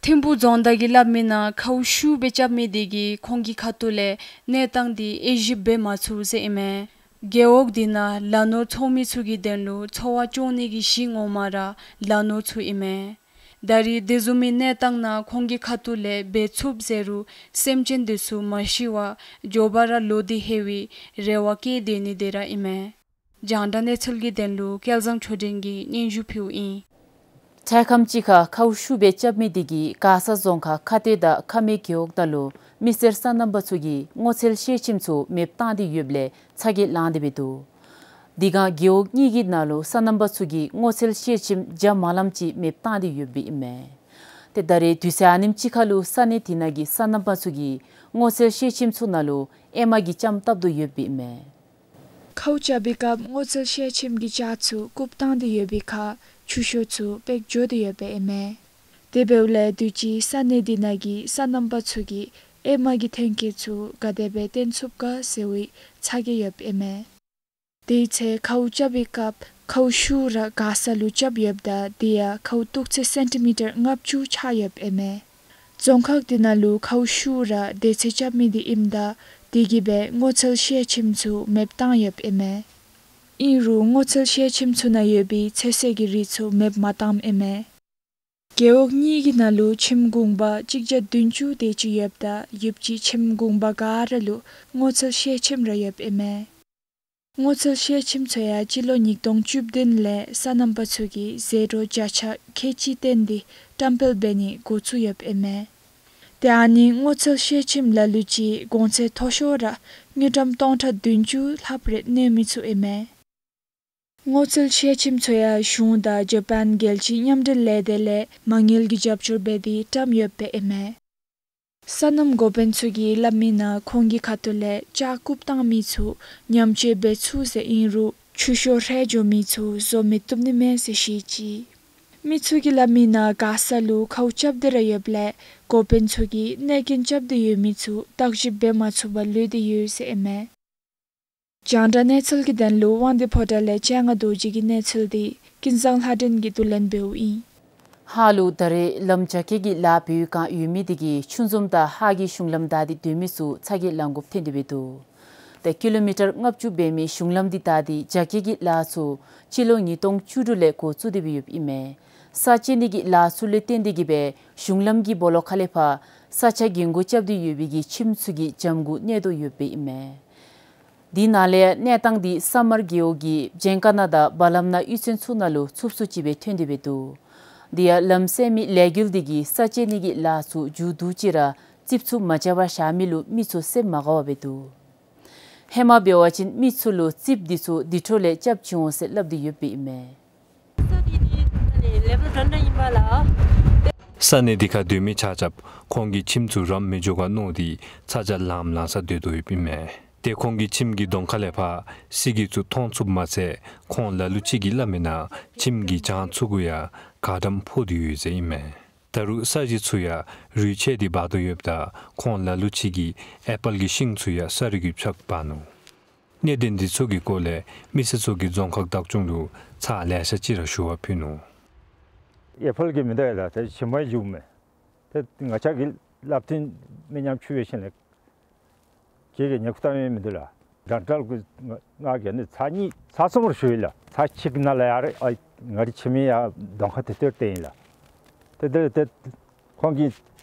ཐིམ་ཕུག་རྫོང་བདག་གིས་སླབ་མིའི་ནང་ཁཝ་ཤུགས་སྦེ་རྐྱབ་མི་དེ་གིས་ཁོང་གི་ཁ་ཐུག་ལས་གནས་སྟངས་དེ་དབྱེ་ཞིབ་འབད་མ་ཚུགས་ཟེར་ཨིན་མས། རྒེད་འོག་དེ་ནང་ལ་ནོར་འཚོ་མི་ཚུ་གི་དོན་ལུ་འཚོ་བ་སྐྱོང་ནི་གི་གཞི་ངོ་མ་ར་ལ་ནོར་ཚུ་ཨིན་མས། ད་རེས་དེ་བཟུམ་མའི་གནས་སྟངས་ནང་ཁོང་གི་ཁ་ཐུག་ལས་འབད་ཚུགས་ཟེར་རུང་སེམས་ཅན་དེ་ཚུ་མ་ཤི་བར་མགྱོགས་པ་ར་ལོག་སྟེ་ལྷོད་པའི་རེ་བ་བསྐྱེད་སྡོད་ནི་དེ་ར་ཨིན་མས། རྒྱང་བསྒྲགས་གནས་ཚུལ་གྱི་དོན་ལུ་སྐལ་བཟང་ཆོས་སྒྲོན་གྱིས་སྙན་ཞུ་ཕུལཝ་ཨིན། འཕྲལ་ཁམས་ཅིག་ཁར་ཁཝ་ཤུགས་སྦེ་རྐྱབ་མི་དེ་གིས་མགར་ས་རྫོང་ཁག་ཁ་སྟོད་དང་ཁ་སྨད་རྒེད་འོག་ནང་ལུ་མི་སེར་སོ་ནམ་པ་ཚུ་གིས་སྔོ་ཚལ་ཤེལ་ཁྱིམ་ཚུ་མེདཔ་བཏང་སྟེ་ཡོདཔ་ལས་ཚ་གྱང་ལངས་ཏེ་སྦེ་འདུག། དེ་སྒང་རྒེད་འོག་གཉིས་ཀྱི་ནང་ལུ་སོ་ནམ་པ་ཚུ་གིས་སྔོ་ཚལ་ཤེལ་ཁྱིམ་བརྒྱ་མ་ལམ་ཅིག་མེདཔ་བཏང་སྟེ་ཡོདཔ་ཨིན་མས། ཏེ་ད་རེས་དུས་ཚོད་ཨ་ནེམ་ཅིག་ཁར་ལུ་ས་གནས་དེ་ནང་གི་སོ་ནམ་པ་ཚུ་གིས་སྔོ་ཚལ་ཤེལ་ཁྱིམ་ཚུ་ནང་ལུ་ཨེ་མ་གི་ལྕངམ་བཏབ་དོ་ཡོདཔ་ཨིན་མས། ཁཝ་རྐྱབ་པའི་སྐབས་སྔོ་ཚལ་ཤེལ་ཁྱིམ་གྱི་ལྕགས་ཚུ་བཀུག་བཏང་སྟེ་ཡོད་པའི་ཁར་ཆུ་ཤོག་ཚུ་པེག་འགྱོ་སྟེ་ཡོདཔ་ཨིན་མས། དེ་འབདཝ་ལས་དུས་ཅི་ས་གནས་དེ་ནང་གི་སོ་ནམ་པ་ཚུ་གིས་ཨེ་མ་གི་ཐོན་སྐྱེད་ཚུ་ག་དེ་སྦེ་བཏོན་ཚུགས་ག་ཟེར་བའི་ཚ་གྱང་ཡོདཔ་ཨིན་མས། དེའི་ཚེ་ཁཝ་རྐྱབ་པའི་སྐབས་ཁཝ་ཤུགས་ར་མགར་ས་ལུ་རྐྱབ་ཡོདཔ་ད་དེ་ཡང་ཁཝ་སྟུག་ཚད་སེན་ཊི་མི་ཊར་ལྔ་བཅུ་ཆགས་ཡོདཔ་ཨིན་མས། རྫོང་ཁག་དེ་ནང་ལུ་ཁཝ་ཤུགས་ར་དེ་ཚེ་རྐྱབ་མི་དེ་ཨིནམ་ད་དེ་གིས་སྦེ་སྔོ་ཚལ་ཤེལ་ཁྱིམ་ཚུ་མེདཔ་བཏང་ཡོདཔ་ཨིན་མས། ཨིན་རུང་སྔོ་ཚལ་ཤེལ་ཁྱིམ་ཚུ་ནང་ཡོད་པའི་ཚོད་བསྲེ་གི་རིགས་ཚུ་མེདཔ་མ་བཏངམ་ཨིན་མས། རྒེད་འོག་གཉིས་ཀྱི་ནང་ལུ་ཁྱིམ་གུང་པ་གཅིག་བརྒྱ་བདུན་ཅུ་དེ་ཅིག་ཡོདཔ་ད་ཡུདཔ་ཅིག་ཁྱིམ་གུང་པ་ག་ར་ལུ་སྔོ་ཚལ་ཤེལ་ཁྱིམ་ར་ཡོདཔ་ཨིན་མས། སྔོ་ཚལ་ཤེལ་ཁྱིམ་ཚུ་ཡང་སྤྱི་ལོ་ཉིས་སྟོང་བཅུ་བདུན་ལས་སོ་ནམ་པ་ཚུ་གིས་ཟད་འགྲོ་བརྒྱ་ཆ་ཁལ་གཅིག་བཏོན་ཏེ་བཀྲམ་སྤེལ་འབད་ནི་འགོ་བཙུགས་ཡོདཔ་ཨིན་མས། ཏེ་ཨ་ནི་སྔོ་ཚལ་ཤེལ་ཁྱིམ་ལ་ལུ་ཅིག་གོང་ཚད་མཐོ་ཤོས་ར་དངུལ་ཀྲམ་སྟོང་ཕྲག་བདུན་ཅུ་ལྷགཔ་རེ་གནོད་མི་ཚུ་ཨིན་མས། སྔོ་ཚལ་ཤེལ་ཁྱིམ་ཚུ་ཡང་གཞུང་དང་ཇ་པཱན་རྒྱལ་སྤྱིའི་མཉམ་འབྲེལ་ལས་སྡེ་ལས་མ་དངུལ་གྱི་རྒྱབ་སྐྱོར་འབད་དེ་བཀྲམ་ཡོདཔ་ཨིན་མས། སོ་ནམ་འགོ་དཔོན་ཚུ་གིས་སླབ་མིའི་ནང་ཁོང་གི་ཁ་ཐུག་ལས་ལྕགས་བཀུག་བཏང་མི་ཚུ་ཉམས་བཅོས་འབད་ཚུགས་ཟེར་ཨིན་རུང་ཆུ་ཤོག་ཧྲལ་འགྱོ་མི་ཚུ་བཟོ་མི་བཏུབ་ནི་མས་ཟེར་བཤད་ཅི། མི་ཚུ་གིས་སླབ་མིའི་ནང་མགར་ས་ལུ་ཁཝ་རྐྱབ་སྟེ་ར་ཡོདཔ་ལས་འགོ་དཔོན་ཚུ་གིས་གནོད་སྐྱོན་རྐྱབ་སྟེ་ཡོད་མི་ཚུ་བརྟག་ཞིབ་འབད་མ་ཚུགས་པར་ལུས་ཏེ་ཡོད་ཟེར་ཨིན་མས། རྒྱང་བསྒྲགས་གནས་ཚུལ་གྱི་དོན་ལུ་དབང་འདུས་ཕོ་བྲང་ལས་ལྕང་ང་རྡོ་རྗེ་གི་གནས་ཚུལ་དེ་ཀུན་བཟང་ལྷ་སྒྲོན་གྱིས་བསྡུ་ལེན་འབདཝ་ཨིན། ཧཱ་ལུ་ད་རེས་ལམ་རྒྱ་སྐྱེད་ཀྱི་ལཱ་འབད་བའི་བསྒང་ཡོད་མི་དེ་གིས་ཆུ་འཛོམས་དང་ཧཱ་གི་གཞུང་ལམ་བདའ་སྟེ་སྡོད་མི་ཚུ་ཚ་གྱང་ལང་དགོཔ་ཐོན་ཏེ་འབད་འདུག། ཏེ་ཀི་ལོ་མི་ཊར་ལྔ་བཅུ་འབད་མི་གཞུང་ལམ་དེ་བདའ་སྟེ་རྒྱ་སྐྱེད་ཀྱི་ལཱ་ཚུ་སྤྱི་ལོ་ཉིས་སྟོང་བཅུ་དྲུག་ལས་འགོ་བཙུགས་ཏེ་སྦེ་ཡོདཔ་ཨིན་མས། ས་བཅད་ནི་གི་ལཱ་ཚུ་ལུ་བརྟེན་ཏེ་གིས་སྦེ་གཞུང་ལམ་གྱི་སྦོ་ལོགས་ཁ་ལས་ཕར་ས་ཆ་རྒན་རྒོན་རྐྱབ་སྟེ་ཡོད་པའི་གི་ཁྱིམ་ཚུ་གི་འཇམ་གུ་གནོད་དོ་ཡོདཔ་ཨིན་མས། དེ་ནང་ལས་གནས་སྟངས་དེ་ས་དམར་རྒེད་འོག་གི་བྱང་ཀ་ན་དང་བ་ལམ་ན་གཡུས་ཚན་ཚུ་ནང་ལུ་ཚུབ་ཚུབ་ཅིག་སྦེ་ཐོན་ཏེ་སྦེ་འདུག། དེ་ཡང་ལམ་སེལ་མི་ལས་འགུལ་འདི་གིས་ས་བཅད་ནི་གི་ལཱ་ཚུ་མཇུག་བསྡུ་ཅི་ར་རྩིགཔ་ཚུ་མ་རྐྱབ་པར་བཞག་མི་ལུ་མི་ཚུ་སེམས་མ་དགའ་བར་འབད་འདུག། ཧེ་མ་འབད་བ་ཅིན་མི་ཚུ་ལུ་རྩིགཔ་འདི་ཚུ་དེ་འཕྲོ་ལས་རྐྱབ་བྱིན་འོང་ཟེར་སླབ་སྟེ་ཡོདཔ་ཨིན་མས། ས་གནས་འདི་ཁར་སྡོད་མི་ཆ་ཁྱབ་ཁོང་གིས་ཁྱིམ་ཚུ་རམ་མི་འཇུག་ག་མནོ་སྟེ་ཚ་གྱང་ལངམ་ལངས་ས་སྡོད་དོ་ཡོདཔ་ཨིན་མས། ཏེ་ཁོང་གི་ཁྱིམ་གྱི་གདོང་ཁ་ལས་ཕར་སེང་གེ་ཚུ་མཐོང་ཚུགསཔ་མ་ཚད་ཁོང་ལ་ལུ་ཅིག་གིས་སླབ་མིའི་ནང་ཁྱིམ་གྱི་གྱང་ཚུ་གུ་ཡང་གར་འགྲམ་ཕོག་སྟེ་ཡོད་ཟེར་ཨིན་མས། ད་རུང་ས་གཞི་ཚུ་ཡང་རུད་ཆད་དེ་འབག་དོ་ཡོདཔ་ད་ཁོང་ལ་ལུ་ཅིག་གིས་ཨེ་པཱལ་གྱི་ཤིང་ཚུ་ཡང་ས་རུད་ཀྱིས་ཕྱགས་འབག་ནུག། གནད་དོན་འདི་ཚུ་གི་སྐོར་ལས་མི་སེར་ཚུ་གིས་རྫོང་ཁག་བདག་སྐྱོང་ལུ་ཚར་ལེ་ཤ་ཅིག་ར་ཞུ་བ་ཕུལ་ནུག། ཨེ་པཱལ་གྱི་མི་འདི་ཡང་ལགས་ཏེ་ཕྱེ་མ་བྱུང་མས། ཏེ་ང་བཅས་ཀྱི་བསླབ་སྟོན་མི་ཉམས་ཆུང་བའི་ཤུལ་ལས་ཁྱེད་ཀྱིས་ཉེན་ཁ་བཏང་ཡོད་མི་འདུག་ལགས། དྲན་ཐག་གི་ང་གིས་ནི་ཚར་གཉིས་ཚར་གསུམ་ར་ཞུ་ཡི་ལགས། ཚར་གཅིག་ནང་ལས་ཡར་ཨ་ང་རའི་ཁྱིམ་ཡང་གདོང་ཁ་དེ་སྟོར་ཏེ་ཨིན་ལགས། ཏེ་དེ་ལས་ཏེ་ཁོང་གིས་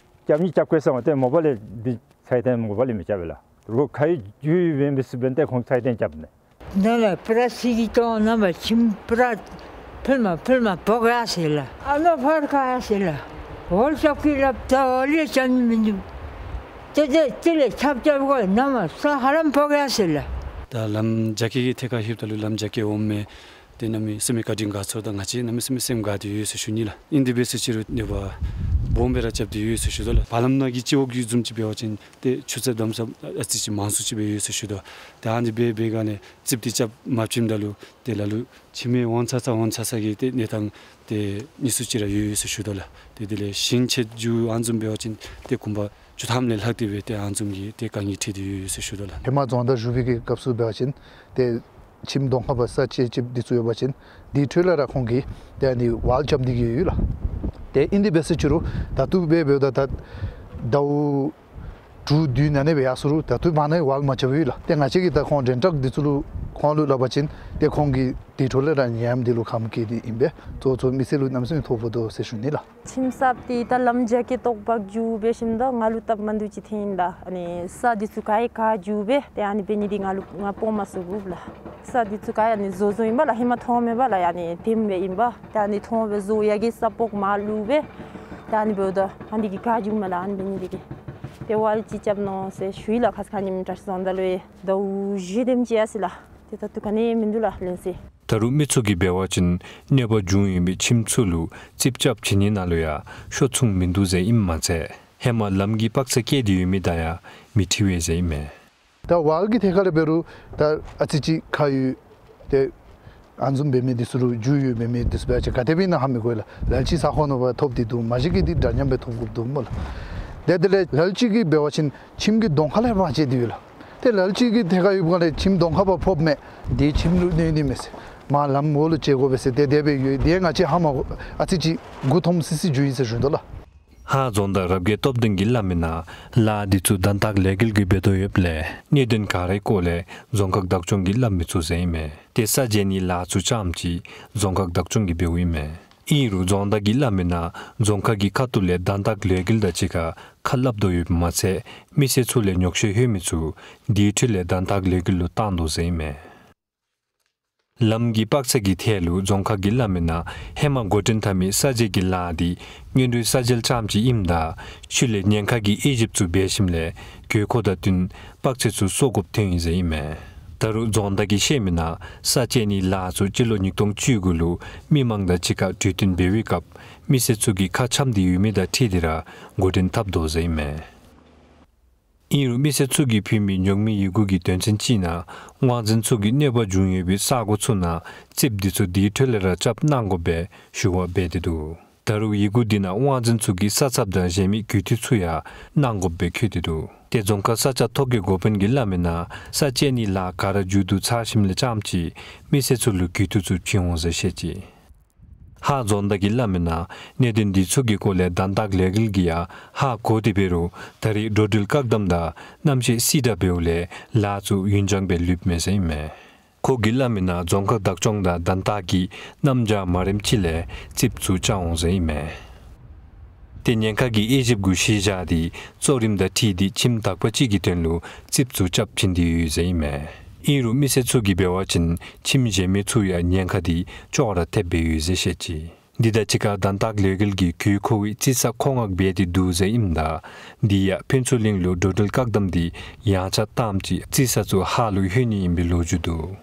རྐྱབ་ནི་རྐྱབ་དགོ་ཟེར་བ་ཏེ་མོ་པ་ལས་འདི་ཚད་ལྡན་མོ་པ་ལས་མི་རྐྱབ་པས་ལགས། རོགས་ཁ་ཡོད་རྒྱུས་ཡོད་མི་ཚུ་འབདན་ཏེ་ཁོང་ཚད་ལྡན་རྐྱབ་ནི། ནཱ་ལས་པར་སི་གི་ཏོང་ནང་པ་ཁྱིམ་པར་ཕུལ་མ་ཕུལ་མ་ཕོག་ཡར་སོ་ཡི་ལགས། ཨ་ནཱ་ཕར་ཁ་ཡར་སོ་ཡི་ལགས། འོལ་རྐྱབ་ཀྱི་སླབ་ད་འོལ་ལས་རྐྱབ་ནི་མིན་འདུག། ཏེ་ཏེ་དེ་ལས་ཁྱབ་རྐྱབ་གོ་ནང་པ་ས་ཧ་ལམ་ཕོག་ཡར་སོ་ཡི་ལགས། ད་ལམ་རྒྱ་སྐྱེད་ཀྱི་ཐད་ཁར་ལྷོདཔ་ད་ལུ་ལམ་རྒྱ་སྐྱེད་འོངམ་མས། ཏེ་གནམ་མེད་ས་མེད་བཀའ་དྲིན་དགའ་ཚོར་དང་ང་བཅས་གནམ་མེད་ས་མེད་སེམས་དགའ་སྟེ་ཡོད་ཟེར་ཞུ་ནི་ལགས། ཨིན་དེ་འབད་ཟེར་ཅི་རུང་གནོད་པ་སྦོམ་སྦེ་ར་རྐྱབ་སྟེ་ཡོད་ཟེར་ཞུ་དོ་ལགས། བར་ལམ་ནང་གི་སྤྱི་འོག་གི་བཟུམ་ཅིག་འབད་བ་ཅིན་ཏེ་ཆུ་ཚོད་དམ་ཟབ་ཨ་ཙི་ཅིག་མང་སུ་ཅིག་སྦེ་ཡོད་ཟེར་ཞུ་དོ། ཏེ་ཨ་ནི་འབད་འབད་ག་ལས་རྩིགཔ་འདི་རྐྱབ་མ་བྱིནམ་ད་ལུ་ཏེ་ལ་ལུ་ཕྱེ་མ་འོང་ཚར་ཚར་འོང་ཚར་ཚར་གྱི་ཏེ་གནས་སྟངས་ཏེ་ཨ་ནི་ཚུ་ཅིག་ར་ཡོད་ཡོད་ཟེར་ཞུ་དོ་ལགས། ཏེ་དེ་ལས་ཞིང་ཆད་རྒྱུ་ཨ་ནི་བཟུམ་འབད་བ་ཅིན་ཏེ་གུང་པ་བཅུ་ཐམ་ལས་ལྷག་སྟེ་སྦེ་ཏེ་ཨ་ནི་བཟུམ་གྱི་ཏེ་དཀའ་ངལ་འཕྱད་དེ་ཡོད་ཡོད་ཟེར་ཞུ་དོ་ལགས། ཧེ་མ་རྫོང་བདག་བཞུགས་པའི་གི་སྐབས་སུ་འབད་བ་ཅིན་ཏེ་ཁྱིམ་གདོང་ཁར་ས་བཅད་བཅདཔ་འདི་ཚུ་ཡོད་པ་ཅིན་དེ་འཕྲོ་ལས་ར་ཁོང་གིས་ཏེ་ཨ་ནི་ཝཱལ་རྐྱབ་སྟེ་གི་ཡོད་ལགས། ཏེ་ཨིན་དེ་འབད་ཟེར་ཅི་རུང་ད་ལྟོ་འབད་འབདཝ་ད་ད་ཟླཝ་དྲུག་བདུན་ནང་ན་སྦེ་ཡར་སོང་རུང་ད་ལྟོ་མ་ནཱ་ཝཱལ་མ་རྐྱབ་ཡོད་ལགས། ཏེ་ང་བཅས་ཀྱིས་ད་ཁོང་དྲན་ཐག་འདི་ཚུ་ལུ་ཁོང་ལུ་སླབ་པ་ཅིན་ཏེ་ཁོང་གིས་དེ་འཕྲོ་ལས་ར་ཉམས་འདི་ལུ་ཁམས་བསྐྱེད་དེ་ཨིན་པས། གཙོ་བོ་གཙོ་མི་སེར་ལུ་གནམ་མེད་ས་མེད་ཐོ་ཕོག་དོ་ཟེར་ཞུ་ནི་ལགས། ཁྱིམ་གསརཔ་འདི་ད་ལམ་རྒྱ་སྐྱེད་དོག་པ་རྒྱུ་འབད་ཞིནམ་ད་ང་ལུ་སྟབས་མ་བདེཝ་ཅིག་ཐོན་ཡི་ལགས། ཨ་ནི་ས་འདི་ཚུ་ག་ཡི་ག་རྒྱུ་འབད་ཏེ་ཨ་ནི་འབད་ནི་འདི་ང་ལུ་ང་སྤོ་མ་ཚུགས་དགོཔ་ལགས། ས་འདི་ཚུ་ག་ཡི་ཨ་ནི་བཟོ་བཟོཝ་ཨིན་པས་ལགས། ཧེ་མ་མཐོངམ་མེད་པས་ལགས། ཨ་ནི་དེམ་སྦེ་ཨིན་པས། ཏེ་ཨ་ནི་མཐོངམ་སྦེ་བཟོ་ཡར་གྱི་ས་ཕོག་མར་ལུས་པས། ཏེ་ཨ་ནི་འབདཝ་ད་ཨ་ནི་གི་ག་རྒྱུ་མས་ལགས། ཨ་ནི་འབད་ནི་འདི་གིས་ཏེ་ཝཱལ་ཅིག་རྐྱབ་ནི་ཟེར་ཞུ་ཡི་ལགས། ཁ་ཙ་ཁ་ཉིནམ་བཀྲིས་རྫོང་བདག་ལུ་ཡང་ཟླཝ་བཞི་དེམ་ཅིག་ཡར་སོ་ཡི་ལགས། ཏེ་ད་ལྟོ་ག་ནི་མིན་འདུག་ལགས་ལན་གསལ། ད་རུང་མི་ཚུ་གིས་འབད་བ་ཅིན་གནོད་པ་བྱུང་ཡོད་མི་ཁྱིམ་ཚུ་ལུ་རྩིགཔ་རྐྱབ་བྱིན་ནི་ནང་ལུ་ཡང་ཤོག་ཚུགས་མིན་འདུག་ཟེར་ཨིནམ་མ་ཚད་ཧེ་མ་ལམ་གྱི་དཔག་ཚད་བཀལ་ཏེ་ཡོད་མི་དང་ཡང་མི་འཁྲིལ་བས་ཟེར་ཨིན་མས། ད་ཝཱལ་གྱི་ཐད་ཁར་འབད་རུང་ད་ཨ་ཙི་ཅིག་ཁ་ཡོད་ཏེ་ཨ་ནི་བཟུམ་འབད་མི་འདི་ཚུ་ལུ་རྒྱུས་ཡོད་མེད་མི་འདི་ཚུ་འབད་བ་ཅིན་ག་དེ་སྦེ་ཨིན་ན་ཧ་མི་གོ་ལགས། ལ་ལུ་ཅིག་ས་ཁོངས་ནང་ཕར་ཐོབ་སྟེ་འདུག། མ་གཞི་གིས་འདི་འདྲ་མཉམ་སྦེ་ཐོབ་དགོཔ་འདུག་སྨོ་ལགས། ཏེ་དེ་ལས་ལ་ལུ་ཅིག་གིས་འབད་བ་ཅིན་ཁྱིམ་གྱི་གདོང་ཁ་ལས་ཕར་བཅད་དེ་ཡོད་ལགས། ཏེ་ལ་ལུ་ཅིག་གི་ཐད་ཁར་ཡོདཔ་ག་ལས་ཁྱིམ་གདོང་ཁར་ཕར་ཕོགཔ་མས། དེ་ཁྱིམ་ལུ་གནོད་ནི་མས་ཟེར། མར་ལམ་འོག་ལུ་བཅད་དགོ་པས་ཟེར། ཏེ་དེ་སྦེ་ཡོད། དེ་ང་བཅས་ཧ་མ་གོ། ཨ་ཙི་ཅིག་མགུ་འཐོམ་སི་སི་རྒྱུ་ཨིན་ཟེར་ཞུ་དོ་ལགས། ཧཱ་རྫོང་བདག་རབ་རྒྱས་སྟོབས་ལྡན་གྱིས་སླབ་མིའི་ནང་ལཱ་འདི་ཚུ་དན་རྟགས་ལས་འགུལ་གྱིས་འབད་དོ་ཡོདཔ་ལས་གནད་དོན་ག་རའི་སྐོར་ལས་རྫོང་ཁག་བདག་སྐྱོང་གིས་སླབ་མི་ཚུགས་ཟེར་ཨིན་མས། ཏེ་ས་འཇལ་ནིའི་ལཱ་ཚུ་རྐྱངམ་ཅིག་རྫོང་ཁག་བདག་སྐྱོང་གིས་འབདཝ་ཨིན་མས། ཨིན་རུང་རྫོང་བདག་གིས་སླབ་མིའི་ནང་རྫོང་ཁག་གི་ཁ་ཐུག་ལས་དན་རྟགས་ལས་འགུལ་དང་གཅིག་ཁར་ཁ་སླབ་དོ་ཡོདཔ་མ་ཚད་མི་སེར་ཚུ་ལས་ཉོགས་བཤད་ལྷོད་མི་ཚུ་དེ་འཕྲོ་ལས་དན་རྟགས་ལས་འགུལ་ལུ་བཏང་དོ་ཟེར་ཨིན་མས། ལམ་གྱི་དཔག་ཚད་ཀྱི་ཐད་ལུ་རྫོང་ཁག་གིས་སླབ་མིའི་ནང་ཧེ་མ་འགོ་འདྲེན་འཐབ་མི་ས་འཇལ་གྱི་ལཱ་འདི་སྔོན་འགྲོའི་ས་འཇལ་རྐྱངམ་ཅིག་ཨིནམ་ད་ཤུལ་ལས་ཉེན་ཁ་གི་དབྱེ་ཞིབ་ཚུ་འབད་ཞིནམ་ལས་དགོས་མཁོ་དང་བསྟུན་དཔག་ཚད་ཚུ་གསོ་དགོཔ་ཐོན་ཡི་ཟེར་ཨིན་མས། ད་རུང་རྫོང་བདག་གིས་བཤད་མིའི་ནང་ས་འཇལ་ནིའི་ལཱ་ཚུ་སྤྱི་ལོ་ཉིས་སྟོང་བཅུ་དགུ་ལུ་མི་མང་དང་གཅིག་ཁར་གྲོས་བསྟུན་འབད་བའི་སྐབས་མི་སེར་ཚུ་གིས་ཁ་འཆམ་སྟེ་ཡོད་མི་དང་འཁྲིལ་ཏེ་ར་འགོ་འདྲེན་འཐབ་དོ་ཟེར་ཨིན་མས། ཨིན་རུང་མི་སེར་ཚུ་གིས་ཕུལ་མི་ཉོག་མེད་ཡི་གུ་གི་དོན་ཚན་ཅིག་ནང་དབང་འཛིན་ཚུ་གིས་གནོད་པ་བྱུང་ཡོད་པའི་ས་གོ་ཚུ་ནང་རྩིགཔ་འདི་ཚུ་དེ་འཕྲོ་ལས་ར་རྐྱབ་གནང་དགོ་པའི་ཞུ་བ་འབད་དེ་འདུག། ད་རུང་ཡི་གུ་འདི་ནང་དབང་འཛིན་ཚུ་གིས་ས་ཚབ་དང་གཞན་མི་གུས་བཏུད་ཚུ་ཡང་གནང་དགོ་པའི་འཁོད་དེ་འདུག། ཏེ་རྫོང་ཁག་ས་ཆ་ཐོ་བཀོད་འགོ་དཔོན་གྱིས་སླབ་མིའི་ནང་ས་འཇལ་ནིའི་ལཱ་ག་ར་མཇུག་བསྡུ་ཚར་ཞིནམ་ལས་རྐྱངམ་ཅིག་མི་སེར་ཚུ་ལུ་གུས་བཏུད་ཚུ་བྱིན་འོང་ཟེར་བཤད་ཅི། ཧཱ་རྫོང་བདག་གིས་སླབ་མིའི་ནང་གནད་དོན་འདི་ཚུ་གི་སྐོར་ལས་དན་རྟགས་ལས་འགུལ་གྱིས་ཡང་ཧ་གོ་སྟེ་འབད་རུང་ད་རེས་འགྲོ་འགྲུལ་བཀག་དམ་དང་གནམ་གཤིས་བསིལ་དྲགས་འབདཝ་ལས་ལཱ་ཚུ་ཡུན་འགྱངས་སྦེ་ལུསཔ་མས་ཟེར་ཨིན་མས། ཁོ་གིས་སླབ་མིའི་ནང་རྫོང་ཁག་བདག་སྐྱོང་དང་དན་རྟགས་ཀྱིས་གནམ་བྱཱར་མ་རནམ་ཅིག་ལས་རྩིགཔ་ཚུ་རྐྱབ་འོང་ཟེར་ཨིན་མས། ཏེ་ཉེན་ཁ་གི་དབྱེ་ཞིབ་གུ་གཞི་བཞག་སྟེ་གཙོ་རིམ་དང་འཁྲིལ་ཏེ་ཁྱིམ་དག་པ་ཅིག་གི་དོན་ལུ་རྩིགཔ་ཚུ་རྐྱབ་བྱིན་ཏེ་ཡོད་ཟེར་ཨིན་མས། ཨིན་རུང་མི་སེར་ཚུ་གིས་འབད་བ་ཅིན་ཁྱིམ་གཞན་མི་ཚུ་ཡང་ཉེན་ཁ་འདི་ཅོག་ར་འཐདཔ་སྦེ་ཡོད་ཟེར་བཤད་ཅི། འདི་དང་གཅིག་ཁར་དན་ཏག་ལས་འགུལ་གྱིས་གུས་ཁོ་བའི་རྩི་ས་མཁོ་མངགས་འབད་དེ་འདུག་ཟེར་ཨིནམ་ད། འདི་ཡང་ཕུན་ཚོགས་གླིང་ལུ་འགྲོ་འགྲུལ་བཀག་དམ་དེ་ཡང་ཆ་བཏངམ་ཅིག་རྩི་ས་ཚུ་ཧཱ་ལུ་ལྷོད་ནི་ཨིན་པའི་ལོ་རྒྱུས་འདུག།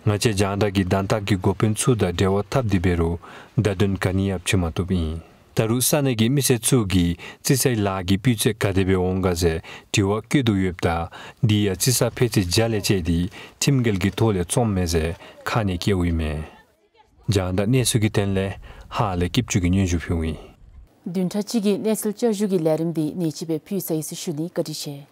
ང་བཅས་རྒྱང་བསྒྲགས་ཀྱིས་དན་ཏག་གི་འགོ་དཔོན་ཚུ་དང་འབྲེལ་བ་འཐབ་སྟེ་འབད་རུང་བརྡ་དོན་ག་ནི་ཡང་བྱིན་མ་བཏུབ་ཨིན། ད་རུང་ས་གནས་ཀྱི་མི་སེར་ཚུ་གིས་རྩི་སའི་ལཱ་གི་སྤུས་ཚད་ག་དེ་སྦེ་འོང་ག་ཟེར་དྲི་བ་བཀོད་དོ་ཡོདཔ་ད། འདི་ཡང་རྩི་ས་ཕལ་ཆེར་རྒྱ་ལས་བཅད་དེ་ཁྲིམས་འགལ་གྱི་ཐོག་ལས་བཙོངམ་མས་ཟེར་ཁ་ནས་བཀོདཔ་ཨིན་མས། རྒྱང་བསྒྲགས་གནས་ཚུལ་གྱི་དོན་ལས་ཧཱ་ལས་སྐྱིད་ཆུ་གིས་སྙན་ཞུ་ཕུལཝ་ཨིན། བདུན་ཕྲག་གཅིག་གི་གནས་ཚུལ་བསྐྱར་ཞུ་གི་ལས་རིམ་འདི་ནེ་ཅིག་སྦེ་ཕུལ་ཚར་ཡི་ཟེར་ཞུ་ནི། བཀའ་དྲིན་ཆེ།